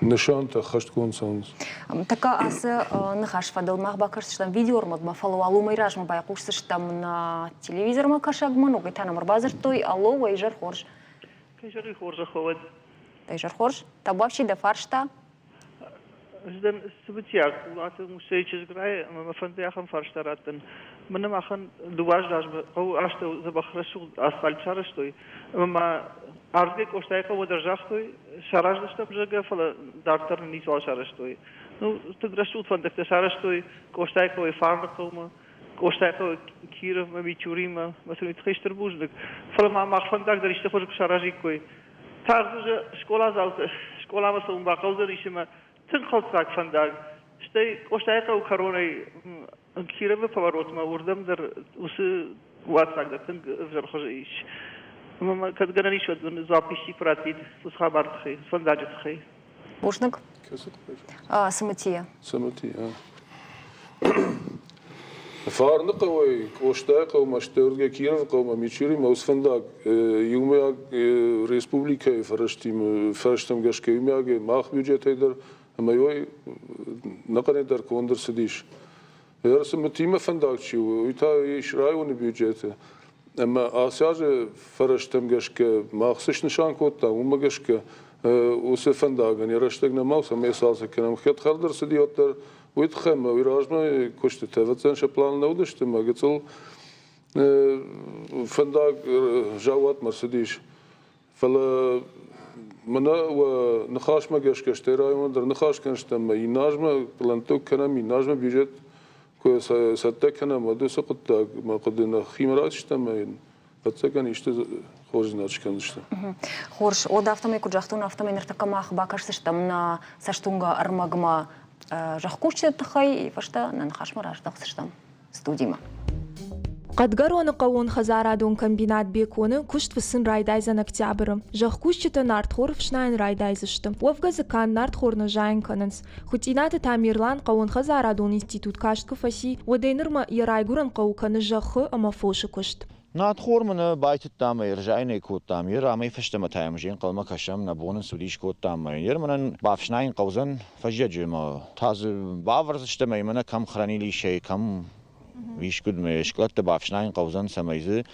нысантӕ ӕххӕстгонд цӕуынц. Тӕккӕ ацы ныхас фӕдыл мах бакӕсдзыстӕм видеоӕрмӕгмӕ, фӕлӕ уал уымӕй размӕ байхъусдзыстӕм нӕ телевизормӕ кӕсӕгмӕ, ногӕй та нӕм ӕрбадзырдтой. Алло, уӕ изӕр хорз. Изӕры хорзӕх уӕд. Изӕр хорз. Табуафси, дӕ фарста? Ӕз дӕн цымыдисаг Хъулаты Муссӕйы чызг Райӕ ӕмӕ мӕ фӕнды ахӕм фарста раттын. Мӕнӕ махӕн дыууӕ азы размӕ хъӕуы астӕу дзӕбӕх рӕсугъд асфальт сарӕзтой ӕмӕ ма ардыгӕй Къостайы хъӕумӕ дӕр загътой, сараздзыстӕм, зӕгъгӕ, фӕлӕ дарддӕр нын ницыуал сарӕзтой. Ну, тынг рӕсугъд фӕндӕгтӕ сарӕзтой Къостайы хъӕуӕй Фарны хъӕумӕ, Къостайы хъӕуы Кировмӕ, Мичуримӕ, мӕ сын уый тыххӕй стыр бузныг. Фӕлӕ ма мах фӕндаг дӕр исты хуызы куы саразиккой. Тагъд уже скъоладзауты скъоламӕ цӕуын бахъӕудзӕнис ӕмӕ тынг хӕлддзаг фӕндаг. Стӕй Къостайыхъӕуы кӕронӕй Кировы поворотмӕ уырдӕм дӕр уыцы уаццаг дӕр тынг ӕвзӕр хуызы ис. Ӕмӕ ма кӕд гӕнӕн ис, уӕд мын дзуапп исчи куы раттид уыцы хабары тыххӕй, фӕндаджы тыххӕй. Бузныг. Цымытийӕ. Цымытийӕ. Фарны хъӕуӕй Къостайы хъӕумӕ, стӕй Кировы хъӕумӕ Мичуримӕ уыцы фӕндаг иумӕйаг республикӕйы фӕрӕзтимӕ фӕрӕзтӕм гӕсгӕ иумӕйагӕй мах бюджетӕй дӕр ӕмӕ иуӕй нӕхъӕнӕй дӕр конд ӕрцыдис. Цымытимӕ фӕндаг чи у, уый та ис районы бюджеты. Ӕмӕ ацы азы фӕрӕзтӕм гӕсгӕ мах цы снысан кодтам, уымӕ гӕсгӕ уыцы фӕндагӕн йӕ рӕстӕг нӕма у, цӕмӕй цалцӕг кӕнӕм. Кӕд хӕрд ӕрцыди, уӕддӕр уый тыххӕй ӕмӕ уый размӕ куыстытӕ ӕвӕццӕгӕн сӕ планы нӕ уыдысты ӕмӕ гыццыл фӕндаг заууатмӕ ӕрцыдис. Фӕлӕ мӕнӕ уӕ ныхасмӕ гӕсгӕ стӕй районы дӕр ныхас кӕнстӕм ӕмӕ иннӕ азмӕ пълӕнттӕ кӕнӕм, иннӕ азмӕ бюджет куы цӕттӕ кӕнӕм, уӕд уыцы хъуыддаг мӕ хъуыды нӕхимӕ райсдзыстӕм ӕмӕ йын ӕвӕццӕгӕн исты хорздзинад скӕндзыстӕм. Хорз, уӕд афтӕмӕй куыд загътон, афтӕмӕй ныртӕккӕ мах бакӕсдзыстӕм нӕ цӕстуынгӕ ӕрмӕгмӕ зӕхкусджыты тыххӕй, фӕстӕ нӕ ныхасмӕ раздӕхдзыстӕм. студимӕ. Хъӕдгӕроны хъӕууонхӕдзарадон комбинат Беконы куыст фыцын райдайдзӕн октябры. Зӕхкусджытӕ нартхор ӕфснайын райдайдзысты. Уӕвгӕ дзы канд нартхор нӕ зайын кӕнынц. Хуытъинаты Тамерлан хъӕууонхӕдзарадон институт каст куы фӕци, уӕдӕй нырмӕ йӕ райгуырӕн хъӕуы кӕны зӕххы ӕмӕ фосы куыст. Нартхор мын байтыдтам ӕй, ӕрзайын ӕй кодтам. Ер амӕй фӕстӕмӕ та йӕм ӕз ӕнхъӕлмӕ кӕсӕм, нӕ бон ын цы уыдис кодтам. Ер мӕнӕн бафснайын хъӕудзӕн фӕззӕджы ӕмӕ та дзы бавӕрдзыстӕм ӕй мӕнӕ кӕм хранилищӕйы, кӕм искуыд ме скълӕдты бафснайын хъӕудзӕн, цӕмӕй дзы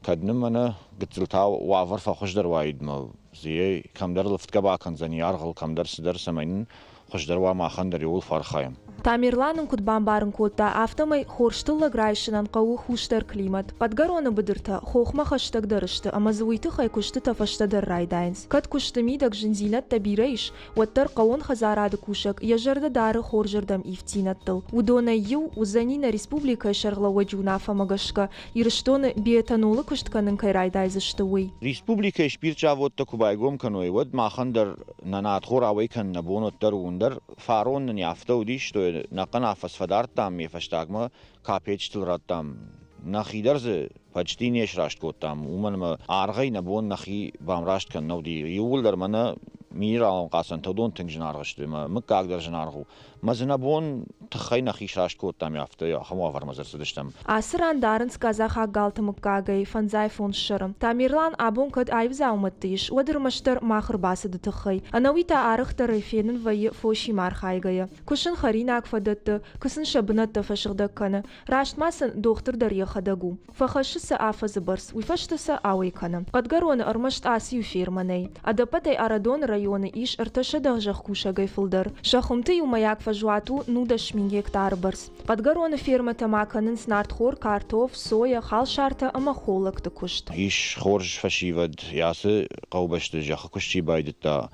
кӕд нын мӕнӕ гыццыл та уавӕр фӕхуыздӕр уаид мӕ дзы кӕмдӕр лыфтгӕ бакӕндзӕни аргъыл, кӕмдӕр цыдӕр, цӕмӕй нын хуыздӕр уа махӕн дӕр иууыл фӕархайӕм. Тамерлан ын куыд бамбарын кодта, афтӕмӕй хорз тыллӕг райсынӕн хъӕуы хусдӕр климат. Хъӕдгӕроны быдыртӕ хохмӕ хӕстӕгдӕр сты ӕмӕ дзы уый тыххӕй куыстытӕ фӕстӕдӕр райдайынц. Кӕд куысты мидӕг зындзинӕдтӕ бирӕ ис, уӕддӕр хъӕууон хӕдзарады кусӕг йӕ зӕрдӕ дары хорзырдӕм ивддзинӕдтыл. Уыдонӕй иу уыдзӕни нӕ республикӕйы сӕргълӕууӕджы уынаффӕмӕ гӕсгӕ Ирыстоны биоэтанолы куыст кӕнын кӕй райдайдзысты, уый. Республикӕйы спиртзаводтӕ куы байгом кӕной, уӕд махӕн дӕр нӕ надхор ауӕй кӕнын нӕ бон уӕддӕр у. Ӕндӕр фарон нын афтӕ уыдис, что нӕхъӕн афӕдз фӕдардтам, ме фӕстагмӕ капеччытыл радтам. Нӕхи дӕр дзы почти не сраст кодтам, уымӕн ӕмӕ аргъӕй нӕ бон нӕхи бамраст кӕнын нӕ уыди. Иууылдӕр мӕнӕ минералон хъацӕнтӕ, уыдон тынг зынаргъ сты ӕмӕ мыггаг дӕр зынаргъ у. Мӕ дзы нӕ бон тыххӕй нӕхи сраст кодтам, афтӕ ахӕм уавӕрмӕ дзы ӕрцыдыстӕм. Ацы ран дарынц казахаг галты мыггагӕй фӕндзай фондзсӕры. Тамерлан абон кӕд аив дзаумӕтты ис, уӕд ӕрмӕстдӕр мах ӕрбацыды тыххӕй. Ӕнӕуи та арӕхдӕрӕй фенын вӕййы фосимӕ архайгӕйӕ. Куы сын хӕринаг фӕдӕтты, куы сын сӕ бынӕттӕ фӕсыгъдӕг кӕны. Раст ма сын дохтыр дӕр йӕхӕдӕг у. Фӕхӕссы сӕ афӕдзы бӕрц, уый фӕстӕ сӕ ауӕй кӕны. Хъӕдгӕроны ӕрмӕст ацы иу фермӕ нӕй. Ӕдӕппӕтӕй Ӕрыдоны районы ис 300 зӕхкусӕгӕй фылдӕр. Сӕ хуымты иумӕйаг фӕзуат у 19 000 гектары бӕрц. Хъӕдгӕроны фермӕтӕ ма кӕнынц нартхор, картоф, соя, халсартӕ ӕмӕ холлӕгты куыст. Ис хорз фӕсивӕд, ацы хъӕубӕсты зӕххы куыст чи байдыдта,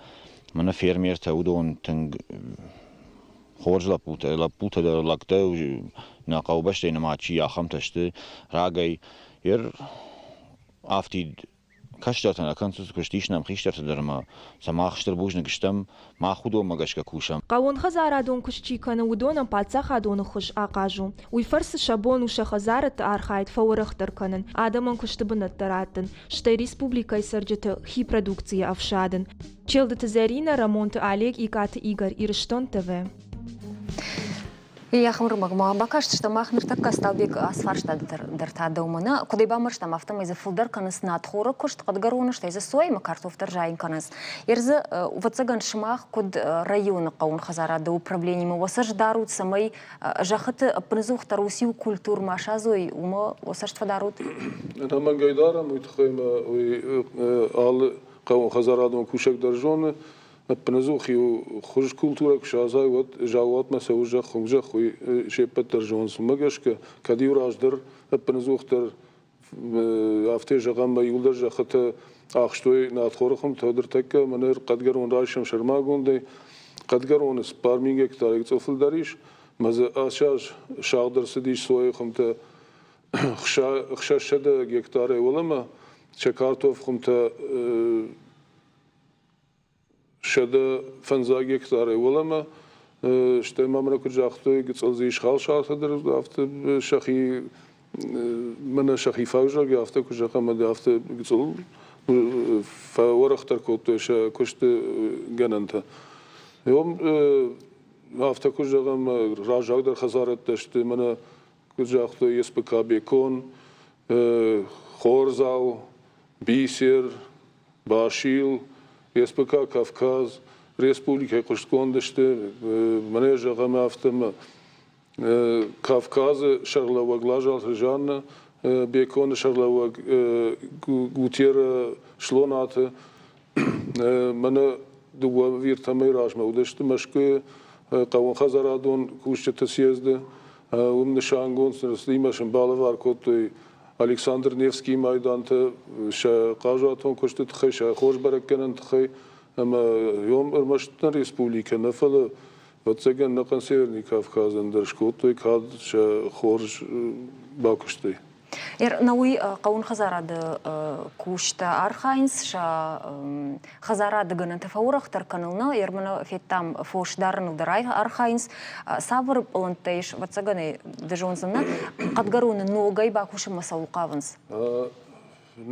мӕнӕ фермертӕ, уыдон тынг хорз лӕппутӕ, лӕппутӕ дӕр лӕгтӕ нӕ хъӕубӕстӕй нымад чи ахӕмтӕ сты рагӕй. Ер афтид кӕстӕртӕ нӕ кӕнынц куыст, ис нӕм хистӕртӕ дӕр ӕмӕ сӕ мах стыр бузныг стӕм, мах уыдонмӕ гӕсгӕ кусӕм. Хъӕууонхӕдзарадон куыст чи кӕны, уыдонӕн паддзахадон ӕххуыс ахъаз у. Уый фӕрцы сӕ бон у сӕ хӕдзарӕдты архайд фӕуӕрӕхдӕр кӕнын, адӕмӕн куысты бынӕттӕ раттын, стӕй республикӕйы цӕрджыты хи продукцийӕ ӕфсадын. Челдыты Зӕринӕ, Рӕмонты Олег, Икъаты Игорь, Ирыстон ТВ. Йӕхмырмӕгмӕ бакастыстӕм мах ныртӕккӕ Сталбег ацы фарста дӕр та дӕумӕ нӕ. Куыд ӕй бамбӕрстам, афтӕмӕй дзы фылдӕр кӕнынц надхоры куыст, хъӕдгӕроны, стӕй дзы сой ӕмӕ картоф дӕр зайын кӕнынц. Ер дзы, ӕвӕццӕгӕн, сымах куыд районы хъӕуон хӕдзарады управленимӕ уӕ цӕст дарут, цӕмӕй зӕххыты ӕппынӕдзухдӕр уыциу культур ма садзой, уымӕ уӕ цӕст фӕдарут? Ӕнӕмӕнгӕй дарӕм, уый тыххӕй ма уый алы хъӕууонхӕдзарадон кусӕг дӕр зоны, ӕппынӕдзух-иу хуыз культурӕ куы садзай, уӕд заууатмӕ цӕуы зӕхх, хуымзӕхх, уый се ппӕт дӕр зонынц. Уымӕ гӕсгӕ, кӕд-иу раздӕр ӕппынӕдзухдӕр афтӕ зӕгъӕм, мӕ иуылдӕр зӕххытӕ ахстой надхоры хуымтӕ, ныртӕккӕ мӕнӕ Хъӕдгӕрон райсӕм сӕрмагондӕй. Хъӕдгӕроны 4 000 гектарӕй фылдӕр ис, мӕ дзы ацы аз сагъд ӕрцыдис сойы хуымтӕ 600 гектарӕй уӕлӕмӕ, сӕ картоф хуымтӕ 150 гектарӕй уӕлӕмӕ, стӕй ма мын куыд загътой, гыццыл дзы ис халсартӕ дӕр, афтӕ сӕхи мӕнӕ сӕхи фӕвзаргӕ, афтӕ куы зӕгъӕм, ӕмӕ афтӕ гыццыл фӕуӕрӕхдӕр кодтой сӕ куысты гӕнӕнтӕ. Афтӕ куы зӕгъӕм, раззагдӕр хӕдзарӕдтӕ сты мӕнӕ куыд загътой, СПК Бекон, Хордзау, Бисер, Басил, СПК Кавказ, республикӕйы хъуыстгонд сты, мӕнӕ зӕгъӕм, афтӕ Кавказы сӕргълӕууӕг Лазарты Жанна, Беконы сӕргълӕууӕг Гутера Слонаты Мӕнӕ дыууӕ виртӕмӕй размӕ уыдысты Мӕскуыйы хъӕууонхӕдзарадон кусджыты съезды. Уым нысангонд сын сын балӕвар кодтой Александр Невскийы майдантӕ сӕ хъазуатон куысты тыххӕй, сӕ хорз бӕрӕггӕнӕн тыххӕй. Ӕмӕ йом ӕрмӕст нӕ республикӕ нӕ, фӕлӕ, ӕвӕццӕгӕн, ӕнӕхъӕн Северный Кавказӕн дӕр скодтой кад сӕ хорз бакуыстӕй. Науи хъӕуон хӕдзарады кустӕ архайынц сӕ хӕдзарады гӕнӕнтӕ фӕуӕрӕхдӕр кӕнын нӕ ермӕ федтам фос дарыныл дӕр архайынц. Цавӕр пълӕнттӕ ис, ӕвӕццӕгӕн ӕй ды зондзынӕ, хъӕдгӕроны ногӕй бакусынмӕ цӕуыл хъавынц?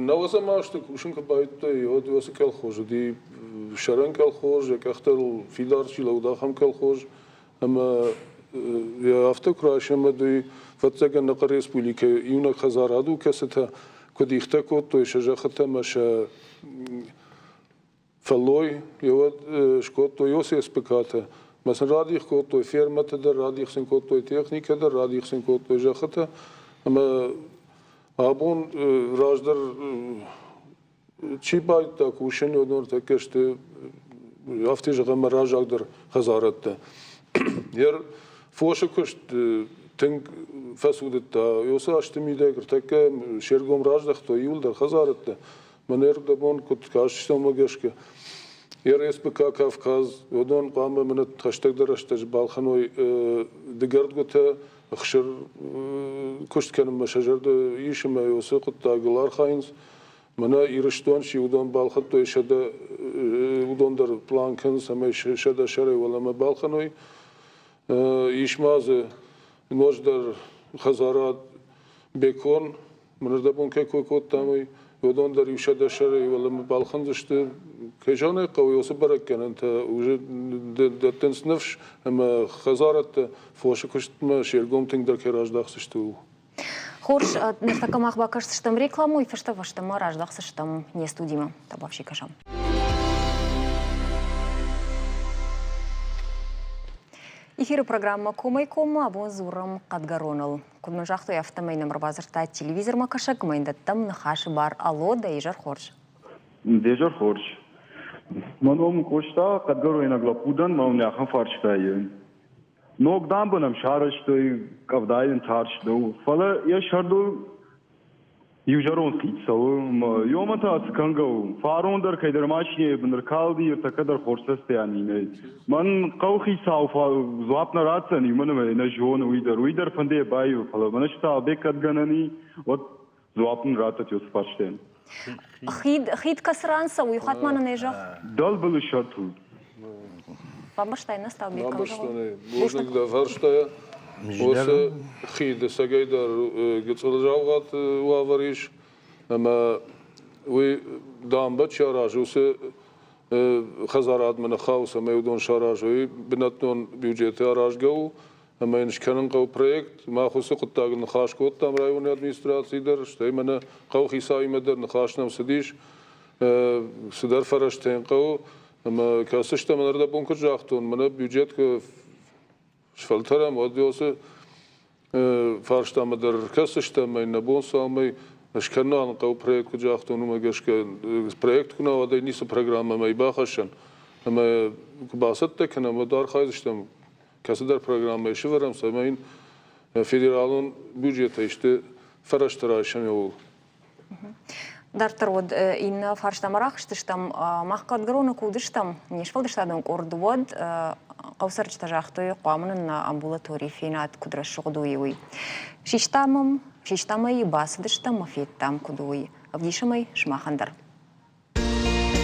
Нӕуӕдзӕм азты кусын куы байдыдтой, уӕд уыцы колхоз уыди сӕрӕн колхоз, йӕ къӕхтӕ фидар чи лӕуд, ахӕм колхоз. Ӕмӕ йӕ афтӕ куы райсӕм, уӕд уый, ӕвӕццӕгӕн, нӕ республикӕйы иунӕг хӕдзарад у, кӕцытӕ куыд ихтӕ кодтой сӕ зӕххытӕ ӕмӕ сӕ фӕллой, уӕд скодтой уыцы СПК-тӕ. Ӕмӕ сын радих кодтой фермӕтӕ дӕр, радих сын кодтой техникӕ дӕр, радих сын кодтой зӕххытӕ. Ӕмӕ абон раздӕр Чи байдыдта кусын, уыдон ныртӕккӕ сты, афтӕ зӕгъӕм, мӕ раззагдӕр хӕдзарӕдтӕ. Йӕ фосы куыст тынг фӕцудыдта. Уыцы азты мидӕг ӕртӕккӕ се ргом раздӕхтой иуылдӕр хӕдзарӕдтӕ. Мӕнӕ ӕрдӕбон куыд кастыстӕм, уымӕ гӕсгӕ. Йӕ РСПК Кавказ, уыдон хъуамӕ мӕнӕ хӕстӕгдӕр рӕстӕджы балхӕной дыгӕрдгуытӕ, ӕхсыр куыст кӕнынмӕ сӕ зӕрды ис ӕмӕ уыцы хъуыддагыл архайынц. Мӕнӕ Ирыстон чи уыдон балхӕдтой сӕдӕ, уыдон дӕр план кӕнынц, цӕмӕй сӕдӕ сӕрӕй уӕлӕмӕ балхӕной. Ис ма дзы ноджыдӕр хӕдзарад Бекон, мӕнӕрдӕбон кӕй кой кодтам, уый. Уыдон дӕр иу 100 сӕрӕй уӕлӕмӕ балхӕндзысты. Кӕй зӕгъын ӕй хъӕуы, уыцы бӕрӕггӕнӕнтӕ уже дӕттынц ныфс ӕмӕ хӕдзарадтӕ фосы куыстмӕ се ргом тынгдӕр кӕй раздахдзысты, ууыл. Хорз, ныртӕккӕ мах бакӕсдзыстӕм рекламӕ, уый фӕстӕ фӕстӕмӕ раздӕхдзыстӕм не студимӕ. Табуафси кӕсӕм. Эфиры программӕ «Комӕй-коммӕ» абон дзурӕм Хъӕдгӕроныл. Куыд мын загътой, афтӕмӕй нӕм ӕрбадзырдта телевизормӕ кӕсӕг ӕмӕ йын дӕттӕм ныхасы бар. Алло, дӕ изӕр хорз. Де изӕр хорз. Мӕ ном Къоста, хъӕдгӕройнаг лӕппу дӕн, мӕ уын ахӕм фарстайы. Ног дамбӕ нӕм сарӕзтой, къӕвдайы тарст нӕу, фӕлӕ йӕ сӕрдыл иу зӕронд хид цӕуы. Ёмӕ та цы кӕнгӕ у? Фарон дӕр кӕйдӕр машинӕйы бын ӕркалди, ӕртӕккӕ дӕр хорз цӕстӕй нӕй. Мӕн хъӕуыхицау дзуапп нӕ ратдзӕн, уымӕн ӕмӕ нӕ зоны уый дӕр. Уый дӕр фӕнды йӕ баивы, фӕлӕ мӕнӕ Сталбег кӕд гӕнӕн и, уӕд дзуапп ын раттӕд уыцы фарстӕн. Хид, хид кӕцы ран цӕуы, уый хатт ма нын ӕй зӕгъ. Дӕлбылы сӕртыл. Бамбӕрстай нӕ, Сталбег? Бамбӕрстон ӕй. Бузныг дӕ фарстайӕ. Уыцы хиды цӕгӕй дӕр гыццыл заугъат уавӕр ис, ӕмӕ уый дамбӕ чи аразы, уыцы хӕдзарадмӕ ныххауы, цӕмӕй уыдон саразой. Бынӕттон бюджеты аразгӕ у, ӕмӕ йын скӕнын хъӕуы проект. Мах уыцы хъуыддагыл ныхас кодтам районы администрацийы дӕр, стӕй мӕнӕ хъӕуыхицауимӕ дӕр ныхас нӕм цыдис. Цыдӕр фӕрӕзтӕ йын хъӕуы, ӕмӕ кӕцыстӕм ӕрдӕбон куыд загътон, мӕнӕ бюджет куы сфӕлтӕрӕм, уӕд уыцы фарстамӕ дӕр ӕркӕсдзыстӕм ӕмӕ нӕ бон цалынмӕ скӕнын хъӕуы проект, куыд загътон, уымӕ гӕсгӕ проект куы нӕ уа, уӕд ӕй ницы программӕмӕ бахӕссӕн. Ӕмӕ куы бацӕттӕ кӕнӕм, уӕд архайдзыстӕм кӕцыдӕр программӕйы сывӕрӕм, цӕмӕй йын федералон бюджетӕй исты фӕрӕзтӕ райсӕм ууыл. Дарддӕр уӕд иннӕ фарстамӕ рахызтыстӕм. Мах Хъӕдгӕроны куы уыдыстӕм, не сфӕлдыстадон къорд, уӕд хъӕуцӕрджытӕ загътой, хъуамӕ нын нӕ амбулатори фенат, куыд рӕсугъд у, уый. Систам ӕм, систам ӕй, бацыдыстӕм ӕмӕ федтам, куыд у, уый. Ӕвдисӕм ӕй сымахӕн дӕр.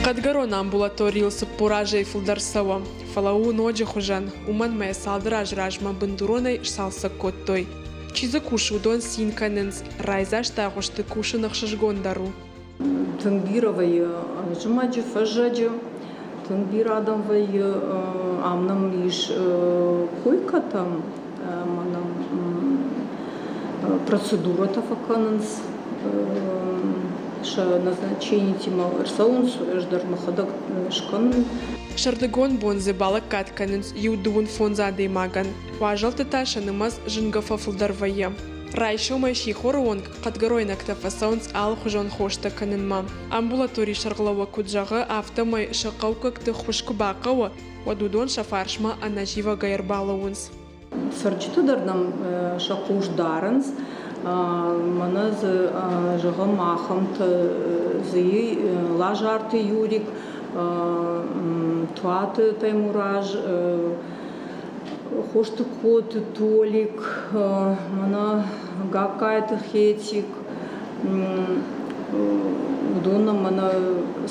Хъӕдгӕрон амбулаторийыл 40 азӕй фылдӕр цӕуы, фӕлӕ у ноджы хуызӕн, уымӕн ӕмӕ йӕ цалдӕр азы размӕ бындуронӕй сцалцӕг кодтой. Чи дзы кусы, уыдон цин кӕнынц, райдзаст агъуысты кусын ӕхсызгон дӕр у. Тынг бирӕ вӕййы зымӕджы, фӕззӕджы, тынг бирӕ адӕм вӕййы. Ам нӕм ис койкӕтӕ ӕмӕ нӕм процедурӕтӕ фӕкӕнынц, сӕ назначенийтимӕ ӕрцӕуынц, ӕз дӕр мӕхӕдӕг скӕнын. Сӕрдыгон бон дзы балӕггад кӕнынц иу дыууын фондз адӕймагӕн. Уазӕлтты та сӕ нымӕц зынгӕ фӕфылдӕр вӕййы. Райсомӕй сихоры онг хъӕдгӕройнӕгтӕ фӕцӕуынц алыхуызон хостӕ кӕнынмӕ. Амбулаторийы сӕргълӕууӕг куыд зӕгъы, афтӕмӕй сӕ хъӕуккӕгты ххуыс куы бахъӕуы, уӕд уыдон сӕ фарсмӕ ӕнӕзивӕгӕй ӕрбалӕууынц. Цӕрджытӕ дӕр нӕм сӕ хъус дарынц. Мӕнӕ дзы, зӕгъӕм, ахӕмтӕ дзы Лазарты Юрик, Туаты Таймураз, Хостыкоты Толик, мӕнӕ Гагкайты Хетик. Уыдон нӕм мӕнӕ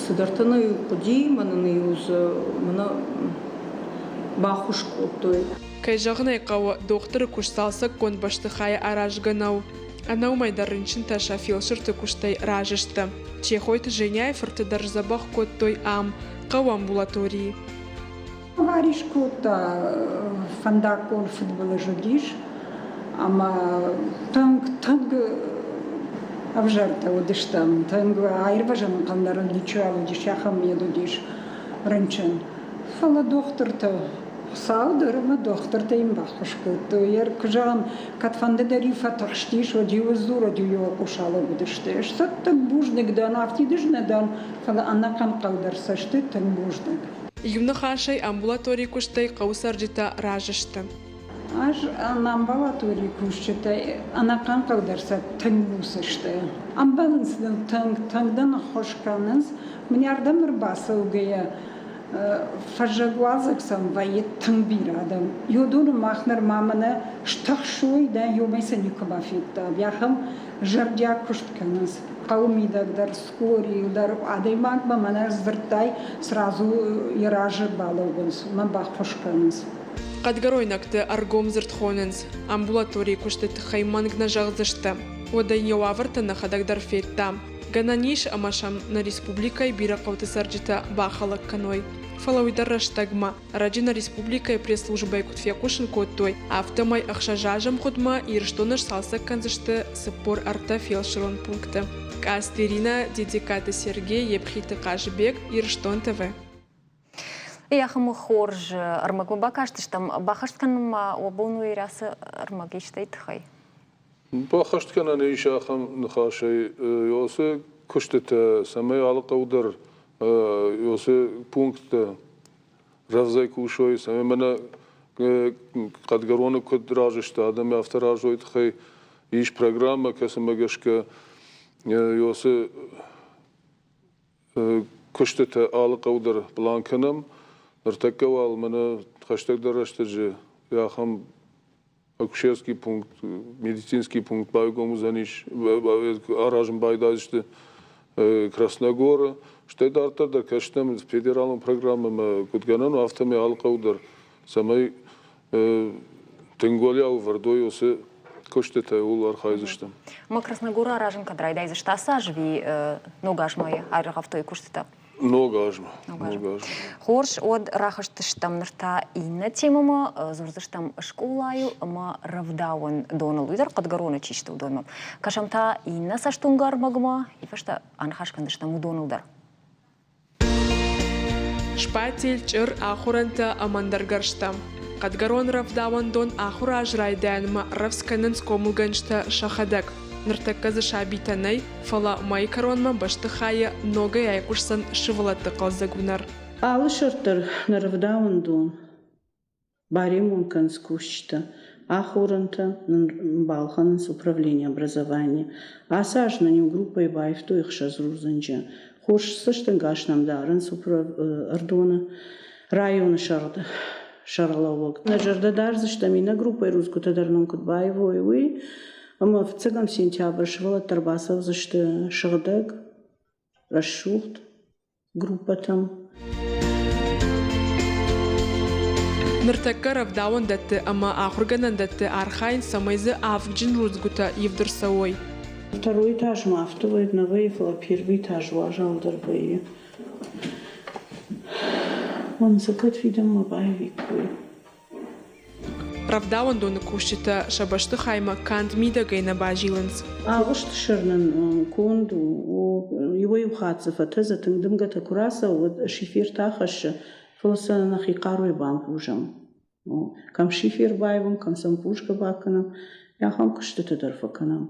цыдӕртӕ нӕ хъуыди, мӕнӕ нӕ-иу дзы мӕнӕ баххуыс кодтой. Кӕй зӕгъын ӕй хъӕуы, дохтыры куыст цалцӕггонд бӕстыхайы аразгӕ нӕу. Ӕнӕуымӕй дӕр рынчынтӕ сӕ фелсырты куыстӕй разы сты. Чехойты Женяйы фырты дӕр сдзӕбӕх кодтой ам, хъӕуы амбулаторийы. Авари скодта, фӕндаггон фыдбылыз уыдис ӕмӕ тынг, тынг ӕвзӕртӕ уыдыстӕм, тынг аирвӕзӕн ӕнхъӕл ничиуал уыдис, ахӕм мед уыдис рынчын. Фӕлӕ дохтыртӕ, Хуыцау дӕр ӕмӕ дохтыртӕ йын баххуыс кодтой. Куы зӕгъӕм, кӕдфӕнды дӕр-иу фӕтыхстис, уӕд-иу сдзур, уӕд-иу йӕ хъус алӕууыдысты. Ӕз сӕ тынг бузныг дӕн, афтид ӕз нӕ дӕн, фӕлӕ ӕнӕхъӕн хъӕу дӕр цӕсты тынг бузныг. Иу ныхасӕй, амбулаторийы куыстӕй хъӕуы цӕрджытӕ разы сты. Ӕз амбулаторийы кусджытӕ ӕнӕхъӕн хъӕу дӕр сӕ тынг буц сты. Ӕмбӕлынц ныл тынг, тынг нын ӕххуыс кӕнынц. Мын ардӕм ӕрбацӕугӕйӕ фӕззӕг-уалдзӕг сӕм вӕййы тынг бирӕ адӕм. Уыдоны мах нырма мӕнӕ стыхсой дӕ, иумӕ сӕ никуы бафедтам. Ахӕм зӕрдиаг куыст кӕнынц. Хъӕуы мидӕг дӕр, скорийыл дӕр адӕймагмӕ мӕнӕ сдзырдтай, сразу йӕ разы балӕууынц, уымӕн баххуыс кӕнынц. Хъӕдгӕройнӕгты ӕргом дзырд хонынц. Амбулаторийы куысты тыххӕй мӕнг нӕ зӕгъдзысты. Уӕдӕ йӕ уавӕртӕ нӕхӕдӕг дӕр федтам. Гӕнӕн ис, ӕмӕ сӕм нӕ республикӕйы бирӕ хъӕуты цӕрджытӕ бахӕлӕг кӕной. Фӕлӕ уый дӕр рӕстӕгмӕ. Ӕрӕджы нӕ республикӕйы пресс-службӕйы куыд фехъусын кодтой, афтӕмӕй ӕхсӕз азы ӕмгъуыдмӕ Ирыстоны сцалцӕг кӕндзысты 43 фелсырон пункты. Къацты Иринӕ, Дедегкаты Сергей, Епхиты Хъазыбег, Ирыстон ТВ. Ахӕм хорз ӕрмӕгмӕ бакастыстӕм. Баххӕст кӕнынмӕ уӕ бон у ацы ӕрмӕг истӕй тыххӕй? Баххӕст кӕнӕн ис ахӕм ныхасӕй, уыцы куыстытӕ, цӕмӕй алы хъӕу дӕр уыцы пункттӕ рӕвдзӕй кусой, цӕмӕй мӕнӕ Хъӕдгӕроны куыд разы сты адӕм, афтӕ разой тыххӕй ис программӕ, кӕцымӕ гӕсгӕ уыцы куыстытӕ алы хъӕу дӕр план кӕнӕм. Ныртӕккӕ уал мӕнӕ хӕстӕгдӕр рӕстӕджы ахӕм акушерский пункт, медицинский пункт байгом уыдзӕнис, аразын байдайдзысты Красногоры. Стӕй дарддӕр дӕр кӕстӕм федералон программӕмӕ куыд гӕнӕн у, афтӕмӕй алы хъӕу дӕр, цӕмӕй тынг уӕлиау ӕвӕрд уой уыцы куыстытӕ, ууыл архайдзыстӕм. Ма Красногоры аразын кӕд райдайдзысты ацы аз ӕви ног азмӕ ӕргъӕвтой куыстытӕ? Ног азмӕ. Ног азмӕ. Хорз, уӕд рахызтыстӕм ныр та иннӕ темӕмӕ, дзурдзыстӕм скъолайыл ӕмӕ рӕвдауӕн доныл. Уый дӕр Хъӕдгӕроны чи сты, уыдонмӕ. Кӕсӕм та иннӕ цӕстуынгӕ ӕрмӕгмӕ, и фӕстӕ аныхас кӕндзыстӕм уыдоныл дӕр. Шпатель, чъыр, ахорӕнтӕ ӕмӕ ӕндӕр гӕрзтӕ. Хъӕдгӕрон рӕвдауӕндон ахуыры аз райдайӕнмӕ рӕвдз кӕнынц хъомылгӕнджытӕ сӕхӕдӕг. Ныртӕккӕ дзы сабитӕ нӕй, фӕлӕ мӕйы кӕронмӕ бӕстыхайы ногӕй айхъуысдзӕн сывӕллӕтты хъӕлдзӕг уынӕр. Алы сӕрд дӕр нӕ рӕвдауӕндон баремон кӕнынц кусджытӕ, ахорӕнтӕ нын балхӕнынц управление образования. Ацы аз нын иу группӕйы баивтой ӕхсӕз рудзынджы. Хорз цӕстӕнгас нӕм дарынц Ӕрдоны районы сӕргълӕууӕг. Нӕ зӕрдӕ дардзыстӕм, иннӕ группӕйы рудзгуытӕ дӕр нын куыд баивой, уый. Ӕмӕ фыццӕгӕм сентябры сывӕллӕттӕ ӕрбацӕудзысты сыгъдӕг, рӕсугъд группӕтӕм. Ныртӕккӕ рӕвдауӕндӕтты ӕмӕ ахуыргӕнӕндӕтты архайынц, цӕмӕй дзы авгджын рудзгуытӕ ивд ӕрцӕуой. Второй этаж ма афтӕ нӕ вӕййы, фӕлӕ первый этаж уазалдӕр вӕййы. Мӕн сӕ кӕд фидӕнмӕ баивиккой. Рӕвдауӕндоны кусджытӕ сӕ бӕстыхаймӕ канд мидӕгӕй нӕ базилынц. Агъуысты сӕр нын конд у. Иуӕй-иу хатт дзы фӕтӕдзы, тынг дымгӕтӕ куы рацӕуы, уӕд шифертӕ ахӕссы, фӕлӕ сӕ нӕхи хъаруйӕ бампъузӕм. Кӕм шифер баивӕм, кӕм сӕм пушкӕ бакӕнӕм, ахӕм куыстытӕ дӕр фӕкӕнӕм.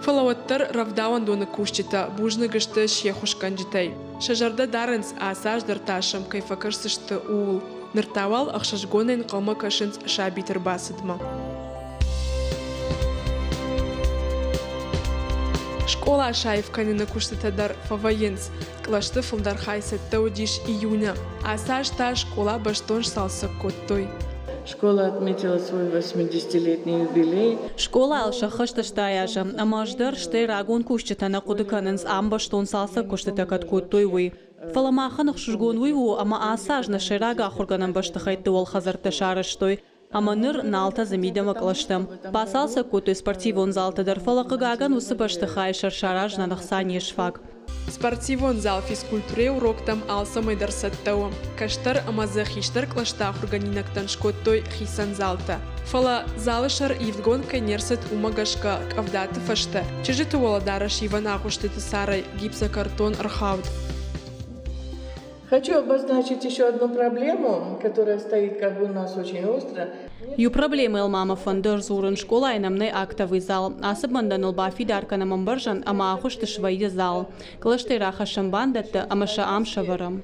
Фӕлӕ уӕддӕр рӕвдауӕндоны кусджытӕ бузныг сты се ххуысгӕнджытӕй. Сӕ зӕрдӕ дарынц, ацы аз дӕр та сӕм кӕй фӕкӕсдзысты, ууыл. Ныр та уал ӕхсызгонӕй ӕнхъӕлмӕ кӕсынц сабиты рбацыдмӕ. Скъола саив кӕныны куыстытӕ дӕр фӕвӕййынц. Кълӕсты фылдӕр хай цӕттӕ уыдис июны. Ацы аз та скъола бӕстон сцалцӕг кодтой. Школа отметила свой 80-летний юбилей. Скъолайыл сӕххӕст 80 азы, ӕмӕ ӕз дӕр, стӕй рагон кусджытӕ нӕ хъуыды кӕнынц, ам бӕстон цалцӕг куыстытӕ кӕд кодтой, уый. Фӕлӕ махӕн ӕхсызгон уый у, ӕмӕ ацы аз нӕ сӕйраг ахуыргӕнӕн бӕстыхӕйтты уӕлхӕдзӕрттӕ сарӕзтой, ӕмӕ ныр нал тӕдзы мидӕмӕ кълӕстӕм. Бацалцӕг кодтой спортивон залтӕ дӕр, фӕлӕ хъыгагӕн уыцы бӕстыхайы сӕр саразынӕн ӕхца не сфаг. Спортивон зал физкультурӕйы уроктӕм алцӕмӕй дӕр цӕттӕ у. Кӕстӕр ӕмӕ дзы хистӕр кълӕсты ахуыргӕнинӕгтӕн скодтой хицӕн залтӕ. Фӕлӕ залы сӕр ивдгонд кӕй не рцыд, уымӕ гӕсгӕ къӕвдаты фӕстӕ чызджыты уӕлӕдарӕс ивӕн агъуыстыты царӕй гипсокартон ӕрхауд. Хочу обозначить еще одну проблему, которая стоит как бы у нас очень остро. Иу проблемӕйыл ма мӕ фӕнды ӕрдзурын, скъолайы нӕм нӕй актовый зал. Ацы бӕндӕныл бафидар кӕнӕм ӕмбӕрзӕн ӕмӕ агъуысты свӕййы зал. Кълӕстӕй рахӕссӕм бандӕттӕ ӕмӕ сӕ ам сӕвӕрӕм.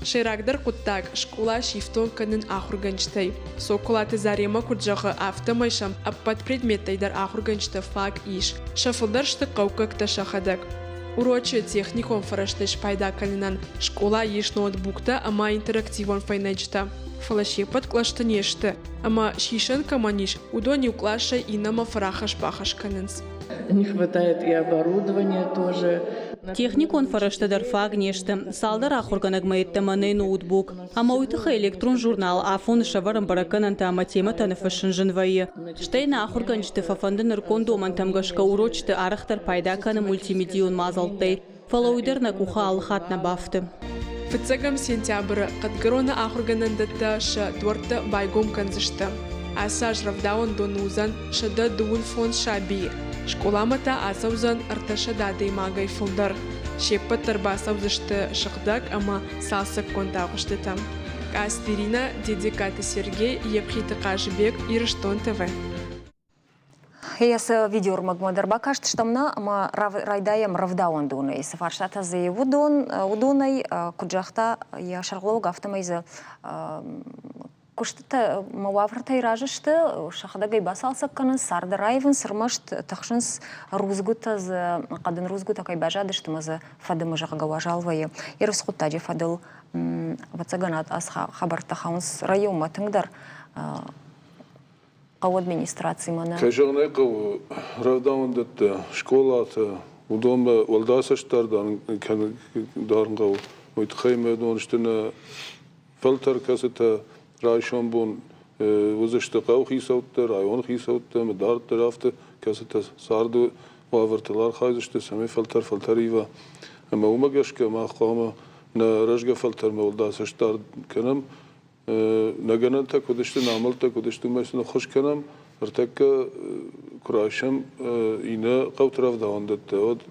Сӕйрагдӕр хъуыддаг скъола сифтонг кӕнын ахуыргӕнджытӕй. Соколаты Заремӕ куыд зӕгъы, афтӕмӕй сӕм ӕппӕт предметтӕй дӕр ахуыргӕнджытӕ фаг ис. Сӕ фылдӕр сты хъӕуккӕгтӕ сӕхӕдӕг. Урочы техникон фӕрӕзтӕй спайда кӕнынӕн скъолайы ис ноутбуктӕ ӕмӕ интерактивон фӕйнӕджытӕ. Фӕлӕ се ппӕт кълӕсты не сты, ӕмӕ сисӕн кӕмӕн ис, уыдон иу къласӕй иннӕмӕ фӕрахӕсс-бахӕсс кӕнынц. Не хватает и оборудования тоже. Техникон фӕрӕзтӕ дӕр фаг не сты. Цалдӕр ахуыргӕнӕгмӕ йеддӕмӕ нӕй ноутбук. Ӕмӕ уый тыххӕй электрон журнал афоны сӕвӕрын бӕрӕггӕнӕнтӕ ӕмӕ темӕтӕ ныффыссын зын вӕййы. Стӕй нӕ ахуыргӕнджыты фӕфӕнды нырыккон домӕнтӕм гӕсгӕ урочыты арӕхдӕр пайда кӕны мультимедийон мадзӕлттӕй. Фӕлӕ уый дӕр нӕ къухы алы хатт нӕ бафты. Фыццӕгӕм сентябры Хъӕдгӕроны ахуыргӕнӕндӕттӕ сӕ дуӕрттӕ байгом кӕндзысты. Ацы аз рӕвдауӕндоны уыдзӕн 125 сабийы. Скъоламӕ та ацӕудзӕн 300 адӕймагӕй фылдӕр. Се ппӕт дӕр бацӕудзысты сыгъдӕг ӕмӕ цалцӕггонд агъуыстытӕм. Къацты Иринӕ, Дедегкаты Сергей, Епхиты Хъазыбег, Ирыстон ТВ. Йӕ цы видеоӕрмӕгмӕ дӕр бакастыстӕм нӕ ӕмӕ райдайӕм рӕвдауӕндонӕй. Цы фарстатӕ дзы уыдон, уыдонӕй, куыд загъта йӕ сӕргълӕууӕг, афтӕмӕй дзы куыстытӕ мӕ уавӕртӕй разы сты, сӕхӕдӕг ӕй бацалцӕг кӕнынц, царды раивынц, ӕрмӕст тыхсынц рудзгуытӕ дзы, хъӕдын рудзгуытӕ кӕй баззадысты ӕмӕ дзы фӕдымы, зӕгъгӕ, уазал вӕййы. Ерыс хъуыддаджы фӕдыл, ӕвӕццӕгӕн, ацы хабӕрттӕ хауынц районмӕ тынгдӕр. Хъӕуы администрацимӕ нӕ. Кӕй зӕгъын ӕй хъӕуы, рӕвдауӕндӕттӕ, скъолатӕ, уыдонмӕ уӕлдай цӕстдард дарын хъӕуы. Уый тыххӕй ӕмӕ уыдон сты нӕ фӕлтӕр, кӕцытӕ райсом бон уыдзысты хъӕуы хицӕуттӕ, районы хицӕуттӕ ӕмӕ дарддӕр афтӕ, кӕцытӕ царды уавӕртыл архайдзысты, цӕмӕй фӕлтӕр фӕлтӕр ива. Ӕмӕ уымӕ гӕсгӕ мах хъуамӕ нӕ рӕзгӕ фӕлтӕрмӕ уӕлдай цӕстдард кӕнӕм. Нӕ гӕнӕнтӕ куыд сты, нӕ амӕлттӕ куыд сты, уымӕй сын ӕххуыс кӕнӕм. Ӕртӕккӕ куы райсӕм иннӕ хъӕуты рӕвдауӕндӕттӕ, уӕд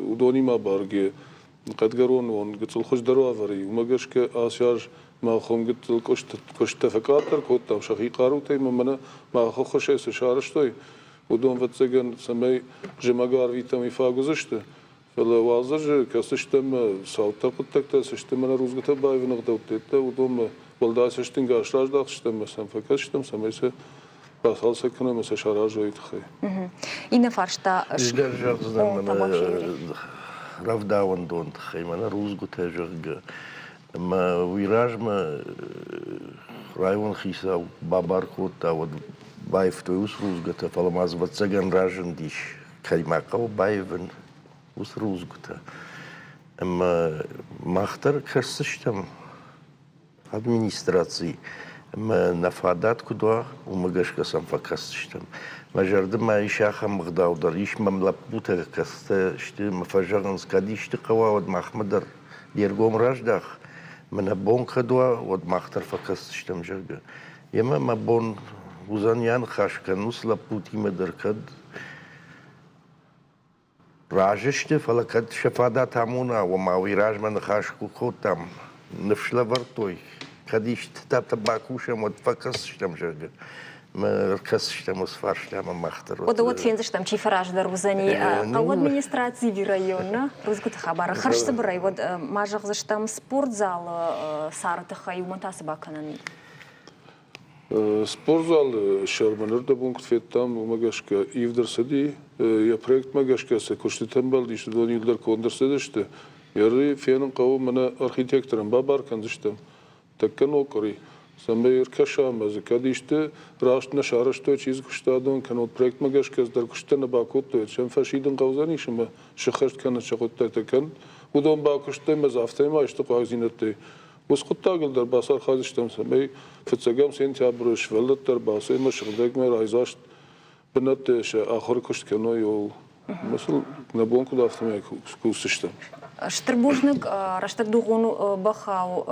уыдонимӕ бӕргӕ хъӕдгӕрон уон гыццыл хуыздӕр уавӕры. Уымӕ гӕсгӕ ацы аз мах уым гыццыл куысттӕ фӕкъаддӕр кодтам сӕхи хъарутӕй ӕмӕ мӕнӕ мах ӕххуысӕй цы сарӕзтой, уыдон, ӕвӕццӕгӕн, цӕмӕй зымӕг арвитӕм, уый фаг уыдзысты. Фӕлӕ уалдзӕджы кӕцы стӕм цауддӕр хъуыддӕгтӕ цы сты мӕнӕ рудзгуытӕ баивыны ӕгъдӕуттӕ, уыдонмӕ уӕлдай цӕстӕнгас раздӕхдзыстӕм ӕмӕ сӕм фӕкӕсдзыстӕм, цӕмӕй сӕ бацалцӕг кӕнӕм ӕмӕ сӕ саразой тыххӕй. Иннӕ фарста. Ӕз дӕр зӕгъдзынӕн мӕнӕ рӕвдауӕндон тыххӕй, мӕнӕ рудзгуытӕ, зӕгъгӕ. Ӕмӕ уый размӕ район хицау бабар кодта, уӕд баивтой уыцы рудзгуытӕ, фӕлӕ ма дзы ӕвӕццӕгӕн разындис, кӕй ма хъӕуы баивын, уыцы рудзгуытӕ. Ӕмӕ мах дӕр кӕсдзыстӕм администраци ӕмӕ нӕ фадат куыд уа, уымӕ гӕсгӕ сӕм фӕкӕсдзыстӕм. Мӕ зӕрды ма ис ахӕм ӕгъдау дӕр, ис мӕм лӕппутӕ, кӕцытӕ сты ӕмӕ фӕзӕгъынц, кӕд исты хъӕуа, уӕд махмӕ дӕр де ргом раздах, мӕнӕ бон кӕд уа, уӕд мах дӕр фӕкӕсдзыстӕм, зӕгъгӕ. Емӕ мӕ бон уыдзӕн йӕ ныхас кӕнын уыцы лӕппутимӕ дӕр, кӕд разы сты, фӕлӕ кӕд сӕ фадат амона, ома уый размӕ ныхас куы кодтам, ныфс лӕвӕрдтой, кӕд истытӕ бакусӕм, уӕд фӕкӕсдзыстӕм, зӕгъгӕ. Ӕркӕсдзыстӕм уыцы фарстамӕ мах дӕр. Уӕдӕ уӕд фендзыстӕм, чи фӕраздӕр уыдзӕни хъӕуы администрацийы районы рудзгуыты хабары. Хӕрзцыбырӕй уӕд ма зӕгъдзыстӕм спортзалы цары тыххӕй, уымӕн та цы бакӕнӕн и? Спортзалы сӕрмӕ нырдӕбон куыд федтам, уымӕ гӕсгӕ ивд ӕрцыди. Йӕ проектмӕ гӕсгӕ цы куыстытӕ ӕмбӕлдис, уыдон иуылдӕр конд ӕрцыдысты. Йӕ фенын хъӕуы, мӕнӕ архитекторӕн бабар кӕндзыстӕм тӕккӕ ног къуыри, цӕмӕй ӕркӕса ӕмӕ дзы кӕд исты раст нӕ сарӕзтой, чи дзы куыстадон, кӕнӕ проектмӕ гӕсгӕ цыдӕр куыстытӕ нӕ бакодтой, сӕм фӕсидын хъӕудзӕнис ӕмӕ сыххӕст кӕнын сӕ хъуыддӕгтӕ кӕн. Уыдон бакуыстой ӕмӕ дзы афтӕ ма исты хъуагдзинӕдтӕй Уыцы хъуыддагыл дӕр бацархайдзыстӕм, цӕмӕй фыццӕгӕм сентябры сывӕллӕттӕ ӕрбацӕуой ӕмӕ сыгъдӕгмӕ райдзаст бынӕтты сӕ ахуыры куыст кӕной, ууыл. Ӕмӕ сыл нӕ бон куыд афтӕмӕй кусдзыстӕм. Стыр бузныг, рӕстӕг дугъон бӕхау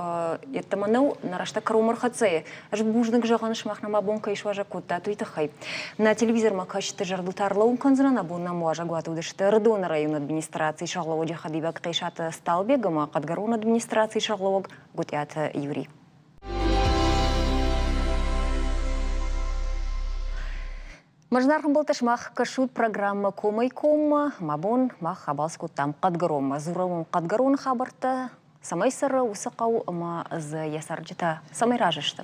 йеддӕмӕ нӕу, нӕ рӕстӕг кӕронмӕ ӕрхӕццӕ и. Ӕз бузныг зӕгъын, сымах нӕм абон кӕй суазӕг кодтат, уый тыххӕй. Нӕ телевизормӕ кӕсджыты зӕрдыл та ӕрлӕууын кӕндзынӕн, абон нӕм уазӕгуаты уыдысты Ӕрыдоны районы администрацийы сӕргълӕууӕджы хӕдивӕг Хъесаты Сталбег ӕмӕ Хъӕдгӕрон администрацийы сӕргълӕууӕг Гуытъиаты Юрий. Мӕ зынаргъ сымах кӕсут программӕ «Комӕй-коммӕ». Мӕ бон мах абалц кодтам Хъӕдгӕронмӕ. Дзурӕм уын Хъӕдгӕроны хабӕрттӕ, цӕмӕй цӕры уыцы хъӕу ӕмӕ дзы йӕ цӕрджытӕ цӕмӕй разы сты.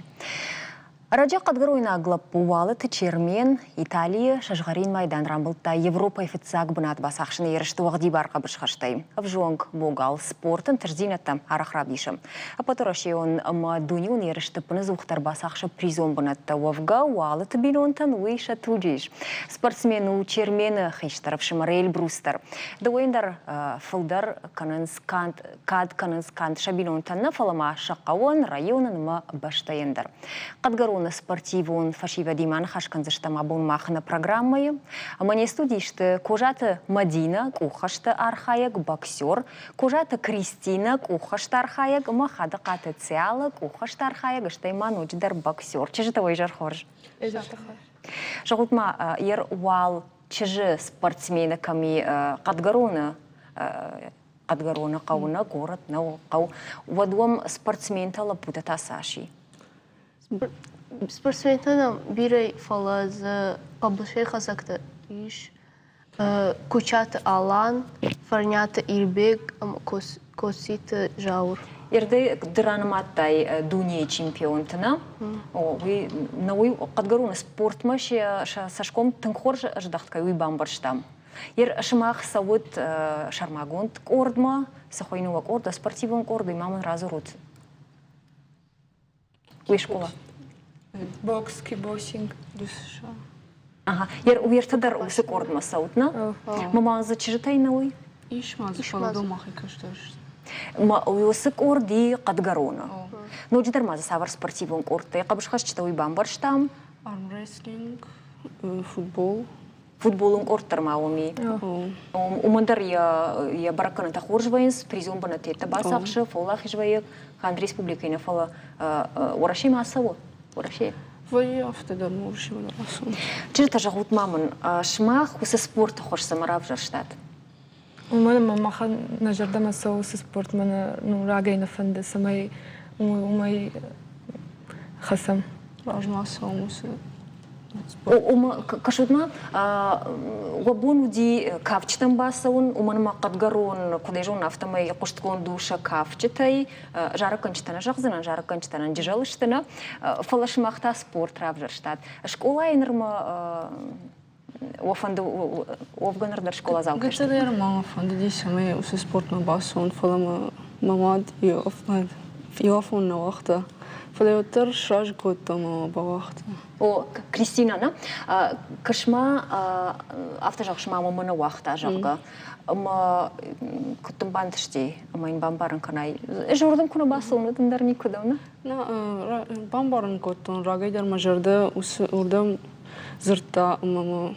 Ӕрӕджы хъӕдгӕройнаг лӕппу Уалыты Чермен Италийы сызгъӕрин майдан рамбылдта Европӕйы фыццаг бынат бацахсыны ерысты уӕгъдибар хъӕбысхӕстӕй. Ӕвзонг богал спорты ӕнтыстдзинӕдтӕ арӕх равдисы. Ӕппӕтуӕрӕсейон ӕмӕ дунеон ерысты ӕппынӕдзухдӕр бацахсы призон бынӕттӕ. Уӕвгӕ, Уалыты бинонтӕн уый сӕ туджы ис. Спортсмен у Чермены хистӕр ӕфсымӕр Эльбрус дӕр. Дыууӕйӕн дӕр фылдӕр кӕнынц канд кад кӕнынц канд сӕ бинонтӕн нӕ, фӕлӕ ма сӕ хъӕуӕн, районӕн ӕмӕ бӕстӕйӕн дӕр. Хъӕдгӕрон Хъӕдгӕроны спортивон фӕсивӕдимӕ ныхас кӕндзыстӕм абон мах нӕ программӕйы. Ӕмӕ не студийы сты Козаты Мадинӕ, къуххӕсты архайӕг, боксер, Козаты Кристинӕ, къуххӕсты архайӕг ӕмӕ Хадыхъаты Циала, къуххӕсты архайӕг, стӕй ма ноджыдӕр боксер. Чызджытӕ уӕ изӕр хорз. Зӕгъут ма, ер уал чызджы спортсмены кӕм и Хъӕдгӕроны Хъӕдгӕроны хъӕу нӕ город нӕ хъӕу, уӕд уӕм спортсментӕ лӕппутӕ та цас и? Спортсментӕ нӕм бирӕ, фӕлӕ дзы хъӕбысӕйхӕцӕгтӕ ис Кучаты Алан, Фӕрниаты Ирбег ӕмӕ Коситы Зауыр. Ирдӕй ды ранымадтай дунейы чемпионты, нӕ? Уый, нӕ уый Хъӕдгӕроны спортмӕ сӕ цӕсгом тынг хорз ӕздӕхт кӕй, уый бамбӕрстам. Ер сымах цӕут сӕрмагонд къордмӕ, цы хуыйны уӕ къорд, спортивон къорд, уый ма мын радзурут. Уый скъола. Бокс, кикбоксинг, Ага. Ер уе дӕр уыцы къордмӕ цӕут, нӕ? Мама дзы чызджытӕй нӕ уый? Ис ма дзы, фӕлӕ домахи кӕстӕр сты. Ма уыцы къорд и Хъӕдгӕроны. Ноджыдӕр ма дзы цавӕр спортивон къордтӕ хъӕбысхӕсджытӕ уый бамбӕрстам? Армрестлинг, футбол. Футболон къорд дӕр ма уым и. Уымӕн дӕр йӕ бӕрӕггӕнӕнтӕ хорз вӕййынц, призон бынӕттӕ бацахсы, фӕуӕлахиз вӕййы канд республикӕйы нӕ, фӕлӕ Уӕрӕсемӕ ацӕуы. Уӕрӕсе. Вӕййы афтӕ дӕр Уӕрӕсемӕ дӕр ацӕуы. Чызджытӕ, зӕгъут ма мын, сымах уыцы спорты хуыз цӕмӕ равзӕрстат? Уымӕн ӕмӕ махӕн нӕ зӕрдӕмӕ цӕуы уыцы спорт, мӕнӕ ну, рагӕй нӕ фӕнды, цӕмӕй уымӕй хӕцӕм. Размӕ цӕуӕм уыцы Кӕсут ма, уӕ бон уыди кафджытӕм бацӕуын, уымӕн ӕмӕ Хъӕдгӕрон, куыд ӕй зонын, афтӕмӕй хъуыстгонд у сӕ кафджытӕй. Зарӕггӕнджытӕ нӕ зӕгъдзынӕн, зарӕггӕнджытӕ нын джызӕл сты, нӕ? Фӕлӕ сымах та спорт равзӕрстат. Скъолайы нырмӕ уӕ фӕнды уӕвгӕ ныр дӕр скъоладзау кӕсты? Гыццылдӕр ма мӕ фӕндыди, цӕмӕй уыцы спортмӕ бацӕуон, фӕлӕ мӕ мӕ мад иу афон нӕ уагъта. Фӕлӕ уӕддӕр сразы кодта ӕмӕ мӕ бауагъта. О, Кристина, нӕ? Кӕс-ма, афтӕ зӕгъыс, мамӕ мӕ нӕ уагъта, зӕгъгӕ. Ӕмӕ куыд дын бантысти, ӕмӕ йын бамбарын кӕнай? Ӕз уырдӕм куы нӕ бацӕуон, уӕд ӕндӕр никуыдӕм, нӕ? Нӕ, бамбарын кодтон, рагӕй дӕр мӕ зӕрдӕ уыцы уырдӕм дзырдта ӕмӕ мӕ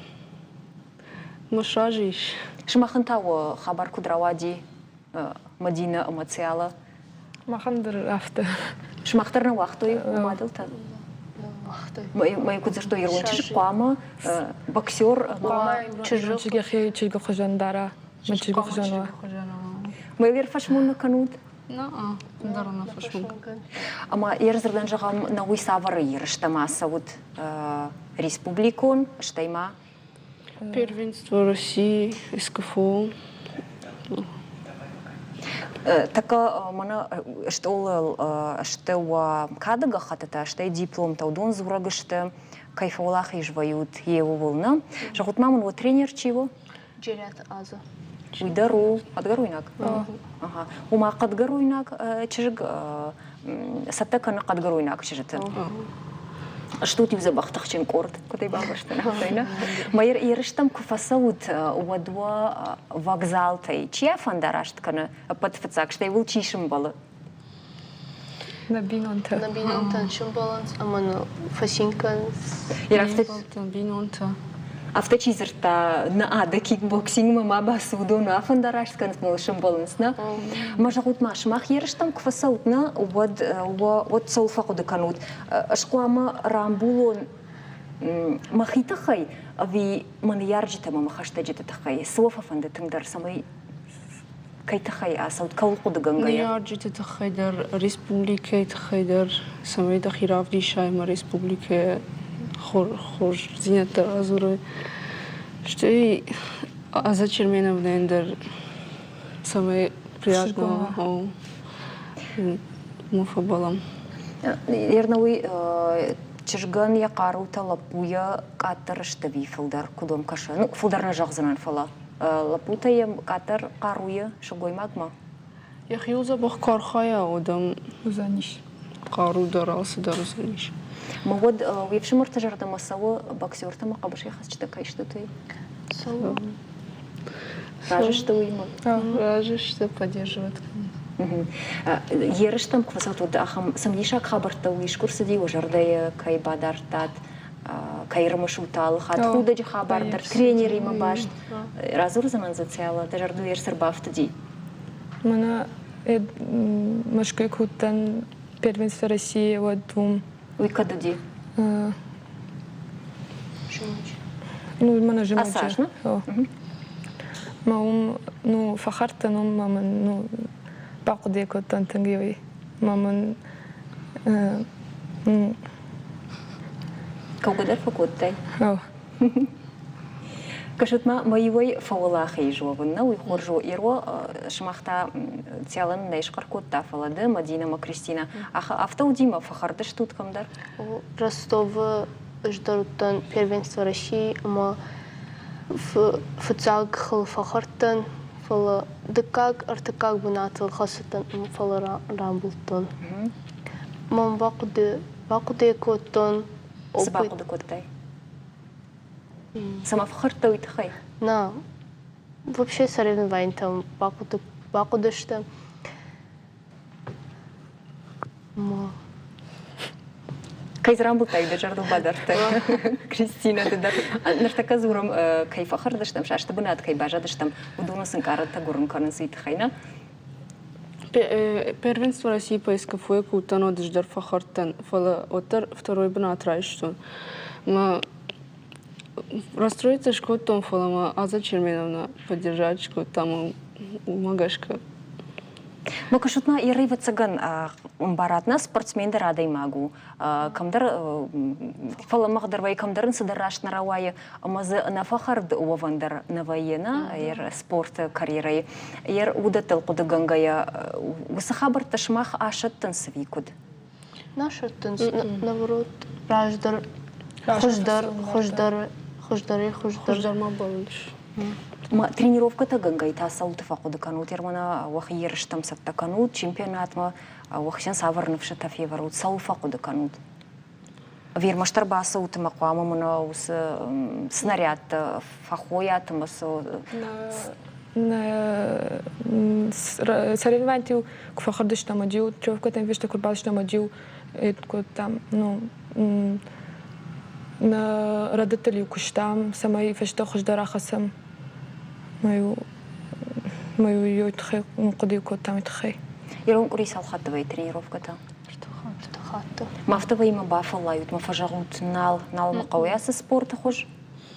мӕ сразы ис. Сымахӕн та уӕ хабар куыд рауади Мадинӕ ӕмӕ Циала? Махӕн дӕр афтӕ. Сымах дӕр нӕ уагътой мадӕлтӕ? Мӕ куыд дзырдтой, ирон чызг хъуамӕ боксер хъуамӕ чызг йӕхи чызгы хуызӕн дара, мӕ чызгы хуызӕн уа. Мӕ фӕсмон нӕ кӕнут? Ӕндӕр нӕ фӕсмон. Ӕмӕ йе рдзырдӕн зӕгъӕм, нӕ уый цавӕр ерыстӕм ацӕуыд республикон, стӕй ма Первенство России, СКФО. Тӕккӕ мӕнӕ стъолыл сты уӕ кады гӕххӕттытӕ, стӕй дипломтӕ, уыдон дзурӕг сты, кӕй фӕуӕлахиз вӕййут йе ууыл, нӕ? Зӕгъут ма мын, уӕ тренер чи у? Джериаты Аза. Уый дӕр у хъӕдгӕройнаг? Ага. Уымӕ хъӕдгӕройнаг чызг цӕттӕ кӕны хъӕдгӕройнаг чызджыты. Стут иу дзӕбӕх тыхджын къорд, куыд ӕй бамбӕрстон, афтӕ нӕ? Мӕ ерыстӕм куы фӕцӕут, уӕд уӕ вокзалтӕй чи афӕндараст кӕны ӕппӕт фыццаг, стӕй уыл чи сымбӕлы? Нӕ бинонтӕ. Нӕ бинонтӕн сымбӕлынц ӕмӕ ныл фӕцин кӕнынц. Бинонтӕ. Афтӕ чи дзырдта, нӕ адӕ кикбоксингмӕ ма бацу, уыдон афӕндараст кӕнынц, мыл сымбӕлынц, нӕ? Мӕ зӕгъут ма, сымах ерыстӕм куы фӕцӕут, нӕ, уӕд уӕд цӕуыл фӕхъуыды кӕнут? Ӕз хъуамӕ рамбулон мӕхи тыххӕй ӕви мӕ ныййарджытӕ ӕмӕ мӕ хӕстӕджыты тыххӕй? Цы уӕ фӕфӕнды тынгдӕр, цӕмӕй кӕй тыххӕй ацӕут, кӕуыл хъуыдыгӕнгӕйӕ? Ныййарджыты тыххӕй дӕр, республикӕйы тыххӕй дӕр, цӕмӕй дӕхи равдисай ӕмӕ республикӕйы хорздзинӕдтӕ радзурай. Стӕй Аза Черменовнӕйӕн дӕр цӕмӕй приятно ма фӕбӕлӕм. Верно, уый чызгӕн йӕ хъарутӕ лӕппуйӕ къаддӕр сты ӕви фылдӕр, куыд уӕм кӕсы? Ну, фылдӕр нӕ зӕгъдзынӕн, фӕлӕ лӕппутӕ йӕм къаддӕр хъаруйы сылгоймагмӕ? Йӕхиуыл дзӕбӕх куы архайа, уӕд ӕм уыдзӕнис. Хъару дӕр, алцыдӕр уыдзӕнис. Ма уӕд уе фсымӕрты зӕрдӕмӕ цӕуы боксертӕ ӕмӕ хъӕбысӕйхӕцджытӕ кӕй стут, уый? Цӕуы. Разы сты уыимӕ? Разы сты, поддерживать кӕнынц. Ерыстӕм куы фӕцӕут, уӕд ахӕм цымыдисаг хабӕрттӕ уый искуы рцыди, уӕ зӕрдӕйы кӕй бадардтат, кӕй рымысут алы хатт худӕджы хабар дӕр тренеримӕ баст. Радзурдзынӕн дзы Циала, дӕ зӕрдыл цы рбафтыди? Мӕнӕ Мӕскуыйы куы уыдтӕн первенство России, уӕд уым. Уый кӕд уыди? Ну, мӕнӕ зымӕджы. Мӕ уым, ну, фӕхӕрдтӕн уым, мӕ мын, ну, бахъуыды кодтон тынг уый. Мӕ мын Кӕугӕ дӕр фӕкодтай? Кӕсут ма, мӕ иуӕй фӕуӕлахиз уӕвын нӕ, уый хорз у. Иро сымах та Циалан нӕ схъӕр кодта, фӕлӕ ды, Мадина ӕмӕ Кристина, афтӕ уыди мӕ фӕхӕрд стут кӕмдӕр? Ростовы ӕз дӕр уыдтӕн первенство России ӕмӕ фыццаг хыл фӕхӕрдтӕн, фӕлӕ дыккаг, ӕртыккаг бынатыл хӕцыдтӕн ӕмӕ фӕлӕ рамбылдтон. Мӕн бахъуыды кодтон. Цы бахъуыды кодтай? Цӕмӕ фӕхӕрдтӕ уый тыххӕй? Нӕ, вообще соревнованиятӕм бахъуыдысты. Кӕй дзы рамбылдтай, дӕ зӕрдыл бадардтай, Кристинӕ, ды дӕр. Ныртӕккӕ дзурӕм, кӕй фӕхӕрдыстӕм, састы бынат кӕй баззадыстӕм, уыдоны сын къарӕнтӕ гуырын кӕнынц уый тыххӕй, нӕ? Первенство России по СКФУ куы уыдтӕн, уӕд ӕз дӕр фӕхӕрдтӕн, фӕлӕ уӕддӕр второй бынат райстон. Мӕ расстроиться скодтон, фӕлӕ мӕ Аза Черменовна поддержать скодта, ӕмӕ уымӕ гӕсгӕ. Мӕ куыстут ма ӕвӕццӕгӕн ӕмбарат нӕ спортсмен дӕр адӕймаг у. Кӕмдӕр фӕлӕмӕгъдӕр вӕййы, кӕмдӕр ын цыдӕр раст нӕ рауайы, ӕмӕ дзы ӕнӕфӕхӕрд уӕвӕн дӕр нӕ вӕййы нӕ спорты карьерӕйы. Ер уыдӕттыл хъуыдыгӕнгӕйӕ уыцы хабӕрттӕ сымах асӕттынц ӕви куыд? Нӕ сӕттынц, наоборот, раздӕр хуыздӕр, хуыздӕр, хуыздӕрӕй хуыздӕр. Хуыздӕр ма бӕллыс. Ма тренировкӕтӕ гӕнгӕй та цӕуылты фӕхъуыды кӕнут? Ермана уӕхи ерыстӕм цӕттӕ кӕнут, чемпионатмӕ уӕхицӕн цавӕр ныфсытӕ февӕрут, цӕуыл фӕхъуыды кӕнут? Ӕви ӕрмӕстдӕр бацӕут ӕмӕ хъуамӕ мын уыцы снарядтӕ фӕхойат ӕмӕ цы Соревнованиты куы фӕхӕрдыстӕм, уӕд-иу тренировкӕтӕм фесты, куы рбацыдыстӕм, уӕд-иу кодтам, ну, нӕ рӕдыдтыл-иу куыстам, цӕмӕй фӕстӕ хуыздӕр ахӕцӕм. Мӕ-иу уый тыххӕй хъуыды кодтам уый тыххӕй. Ирон къуыри цал хатты вӕййы тренировкӕтӕ? Хатты. Ма афтӕ вӕййы бафӕллайут, ма фӕзӕгъут, нал, нал мӕ хъӕуы ацы спорты хуыз?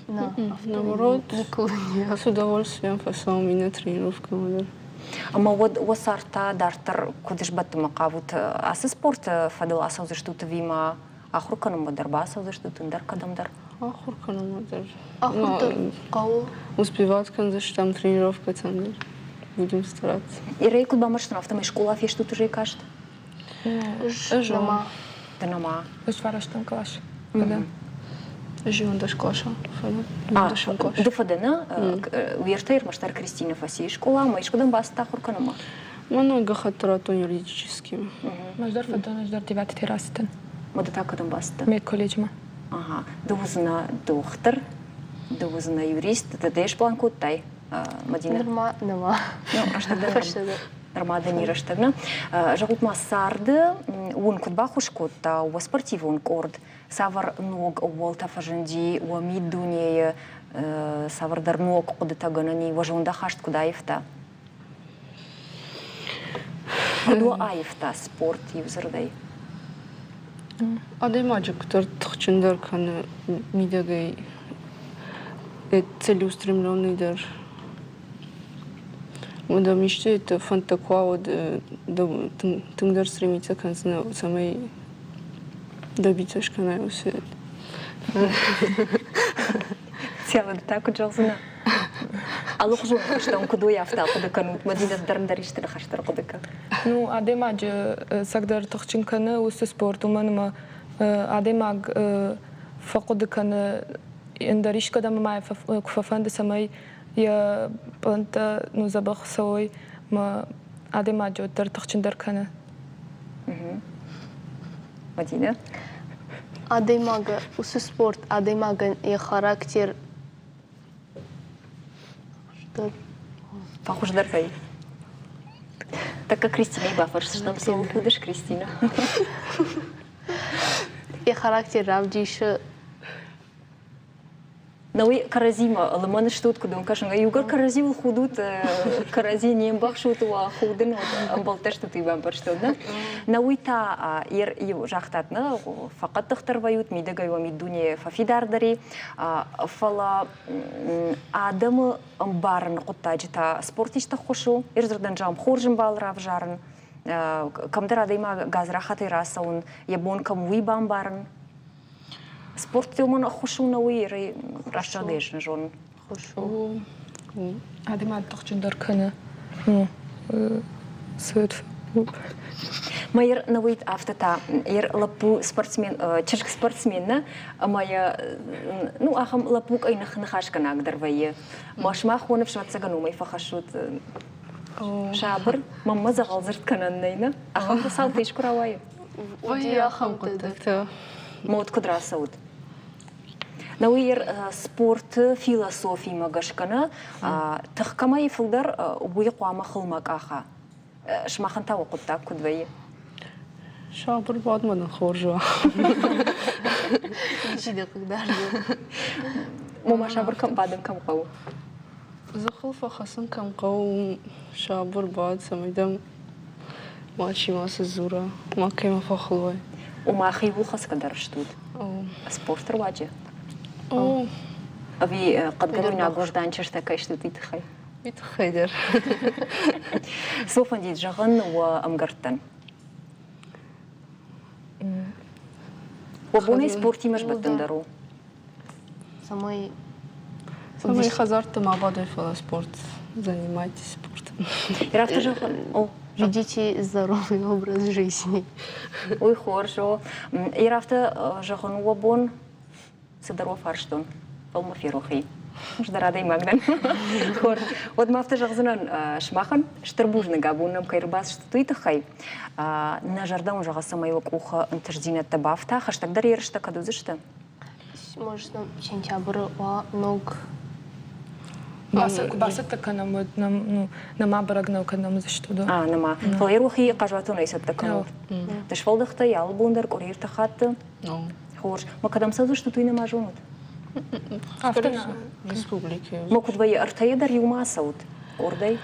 Наоборот, с удовольствием фӕцӕуӕм иннӕ тренировкӕмӕ дӕр. Ӕмӕ уӕд уӕ цард та дарддӕр куыд сбӕттынмӕ хъавут? Ацы спорты фӕдыл ацӕудзыстут ӕви ма ахуыр кӕнынмӕ дӕр бацӕудзыстут ӕндӕр кӕдӕмдӕр? Ахуыр кӕнынмӕ дӕр. Ахуыр дӕр хъӕуы. Успевать кӕндзыстӕм тренировкӕтӕм дӕр. Будем стараться. Ирӕй куыд бамбӕрстон, афтӕмӕй скъола фестут уже каст? Ӕз нӕма. Ды нӕма? Ӕз фарастон класс. Ӕз иуӕндӕс классы фӕдӕн. Ды фӕдӕ нӕ? Уӕртӕ ӕрмӕстдӕр Кристинӕ фӕци скъола ӕмӕ искуыдӕм бацыд ахуыр кӕнынмӕ? Мӕн гӕххӕтт радтон юридический. Ӕз дӕр фӕдӕн, ӕз дӕр девятый террасытӕн. Ды та кӕдӕм бацыдтӕ? Медколледжмӕ. Ага. Ды уыдзынӕ дохтыр, ды уыдзынӕ юрист, ды дӕ сплан кодтай, Мадинӕ? Нырма нӕма. Ну, рӕстӕг нырма дӕ не рӕстӕг нӕ. Зӕгъут ма, царды уын куыд баххуыс кодта уӕ спортивон къорд? Цавӕр ног ӕууӕлтӕ фӕзынди уӕ миддунейы, цавӕрдӕр ног хъуыдытӕ гӕнӕн и, уӕ зондахаст куыд аивта? Куыд уӕ аивта спорт иудзырдӕй? Адӕймаджы куыддӕр тыхджындӕр кӕны мидӕгӕй, целеустремленный дӕр. Уӕд ӕм исты фӕндтӕ куы уа, уӕд тынгдӕр стремиться кӕндзынӕ, цӕмӕй добиться скӕнай уыцы. Циалӕ, та куыд зӕгъдзынӕ? Алыхуызон ныхӕстӕм куыд уой, афтӕ ахъуыды кӕнут. Мадинӕ дӕр ӕндӕр исты ныхӕстӕ ӕрхъуыды кӕн. Ну, адӕймаджы цӕгдӕр тыхджын кӕны уыцы спорт, уымӕн ӕмӕ адӕймаг фӕхъуыды кӕны ӕндӕр искӕдӕм ӕмӕ куы фӕфӕнды, цӕмӕй йӕ пълӕнттӕ ну, дзӕбӕх цӕуой, ӕмӕ адӕймаджы уӕддӕр тыхджындӕр кӕны. Мадинӕ? Адӕймагы уыцы спорт адӕймагӕн йӕ характер фӕхуыздӕр вӕййы. Тӕккӕ Кристинӕйы бафӕрсдзыстӕм, цӕуыл худыс, Кристинӕ? Йӕ характер равдисы. Науи кӕрӕдзимӕ лымӕн стут, куыд уын кӕсын? Иугӕр кӕрӕдзиуыл худут, кӕрӕдзи не мбӕхсут, уӕ худын ӕмбӕлттӕ стут, уый бамбӕрстон, нӕ? Науи та иу загътат, нӕ, фӕхъӕддыхдӕр вӕййут, мидӕгӕй уӕ миддуне фӕфидардӕр и, фӕлӕ адӕмы ӕмбарыны хъуыддаджы та спорт исты ӕххуыс у? Ирдзырдӕн зӕгъӕм, хорз ӕмбал равзарын, кӕмдӕр адӕймаг гадзрахатӕй рацӕуын, йӕ бон кӕм уый бамбарын. Спорт уымӕн ӕххуыс у нӕ уый рӕстӕгӕй ӕз нӕ зонын. Ӕххуыс у. Адӕймаг тыхджындӕр кӕны. Цвет Майыр науит афтӕ та ер лӕппу спортсмен, чызг спортсмен нӕ, ӕмӕ йӕ ну ахӕм лӕппу къӕйных ныхасгӕнӕг дӕр вӕййы. Ма сымах уон ӕфсӕццӕгӕн уымӕй фӕхӕссут сабыр, мӕнмӕ дзӕгъӕлдзырд кӕнӕн нӕй, нӕ? Ахӕм цаутӕ искуы рауайы? Вӕййы ахӕм хъуыддӕгтӕ. Мод куыд рацӕут? Науи спорты философимӕ гӕсгӕ нӕ тых кӕмӕй фылдӕр, уый хъуамӕ хылмӕ къаха. Сымахӕн та уӕ хъуыддаг куыд вӕййы? Сабыр бадмӕ нын хорз уа. Ничи дӕ хъыгдардзӕн. Ома сабыр кӕм бадын кӕм хъӕуы? Дзыхыл фӕхӕцын кӕм хъӕуы, сабыр бад, цӕмӕй дӕм мачи мацы дзура, макӕимӕ фӕхыл уай. Ома хиуыл хӕцгӕ дӕр стут? Спорты руаджы? Ӕви хъӕдгӕройнаг уӕздан чызджытӕ кӕй стут, уый тыххӕй? Уый тыххӕй дӕр. Цы фӕндид зӕгъын уӕ ӕмгӕрттӕн? Уӕ бонӕй спортимӕ сбӕттын дӕр у? Цӕмӕй Цӕмӕй хӕдзӕртты ма бадой, фӕлӕ спорт, занимайтесь спортом. Афтӕ зӕгъын, о. Ведите здоровый образ жизни. Уый хорз у. Ир афтӕ зӕгъын уӕ бон цыдӕр уӕ фарстон, фӕлӕ мӕ ферох и. Хуыздӕр адӕймаг дӕн. Хорз. Уӕд ма афтӕ зӕгъдзынӕн сымахӕн стыр бузныг абон нӕм кӕй ӕрбацыдыстут, уый тыххӕй. Нӕ зӕрдӕ уын зӕгъы, цӕмӕй уӕ къухы ӕнтыстдзинӕдтӕ бафта, хӕстӕгдӕр ерыстӕ кӕд уыдзысты? Может, сентябры уа ног Куы бацӕттӕ кӕнӕм, уӕд нӕм ну, нӕма бӕрӕг нӕу, кӕд нӕм уыдзысты, уыдон. А, нӕма. Фӕлӕ йӕ хъазуатонӕй цӕттӕ кӕнут. Ды сфӕлдӕхтӕй алы бон дӕр къуыри ӕртӕ хатты. Хорз. Ма кӕдӕм цӕудзыстут, уый нӕма зонут? Афтӕ нӕ. Республикӕйы. Ма куыд вӕййы, ӕртӕйӕ дӕр иумӕ ацӕут къордӕй?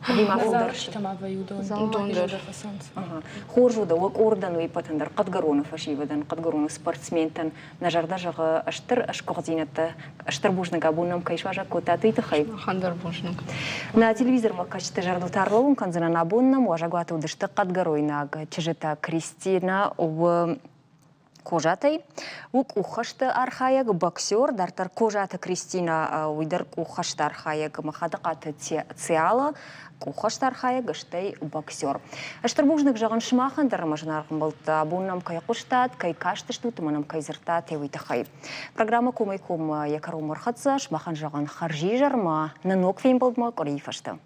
Ӕви ма фылдӕр? Ма вӕййы уыдон. Дӕр. Хорз уыд, уӕ къордӕн уый ӕппӕтӕн дӕр Хъӕдгӕроны фӕсивӕдӕн, Хъӕдгӕроны спортсментӕн нӕ зӕрдӕ зӕгъы стыр сгуыхтдзинӕдтӕ, стыр бузныг абон нӕм кӕй суазӕг кодтат, уый тыххӕй. Махӕн дӕр бузныг. Нӕ телевизормӕ кӕсджыты зӕрдыл та ӕрлӕууын кӕндзынӕн, абон нӕм уазӕгуаты уыдысты хъӕдгӕройнаг чызджытӕ Кристина у Козатӕй, у къуххӕсты архайӕг, боксер, дарддӕр Козаты Кристина, уый дӕр къуххӕсты архайӕг, Махадыхъаты Циала, къуххӕсты архайӕг, стӕй боксер. Стыр бузныг зӕгъын сымахӕн дӕр ӕмӕ зынаргъ ӕмбӕлттӕ, абон нӕм кӕй хъуыстат, кӕй кастыстут ӕмӕ нӕм кӕй дзырдтат, уый тыххӕй. Программӕ комӕй-коммӕ йӕ кӕронмӕ ӕрхӕццӕ, сымахӕн зӕгъын хӕрзизӕрмӕ, нӕ ног фембӕлдмӕ къуырийы фӕстӕ.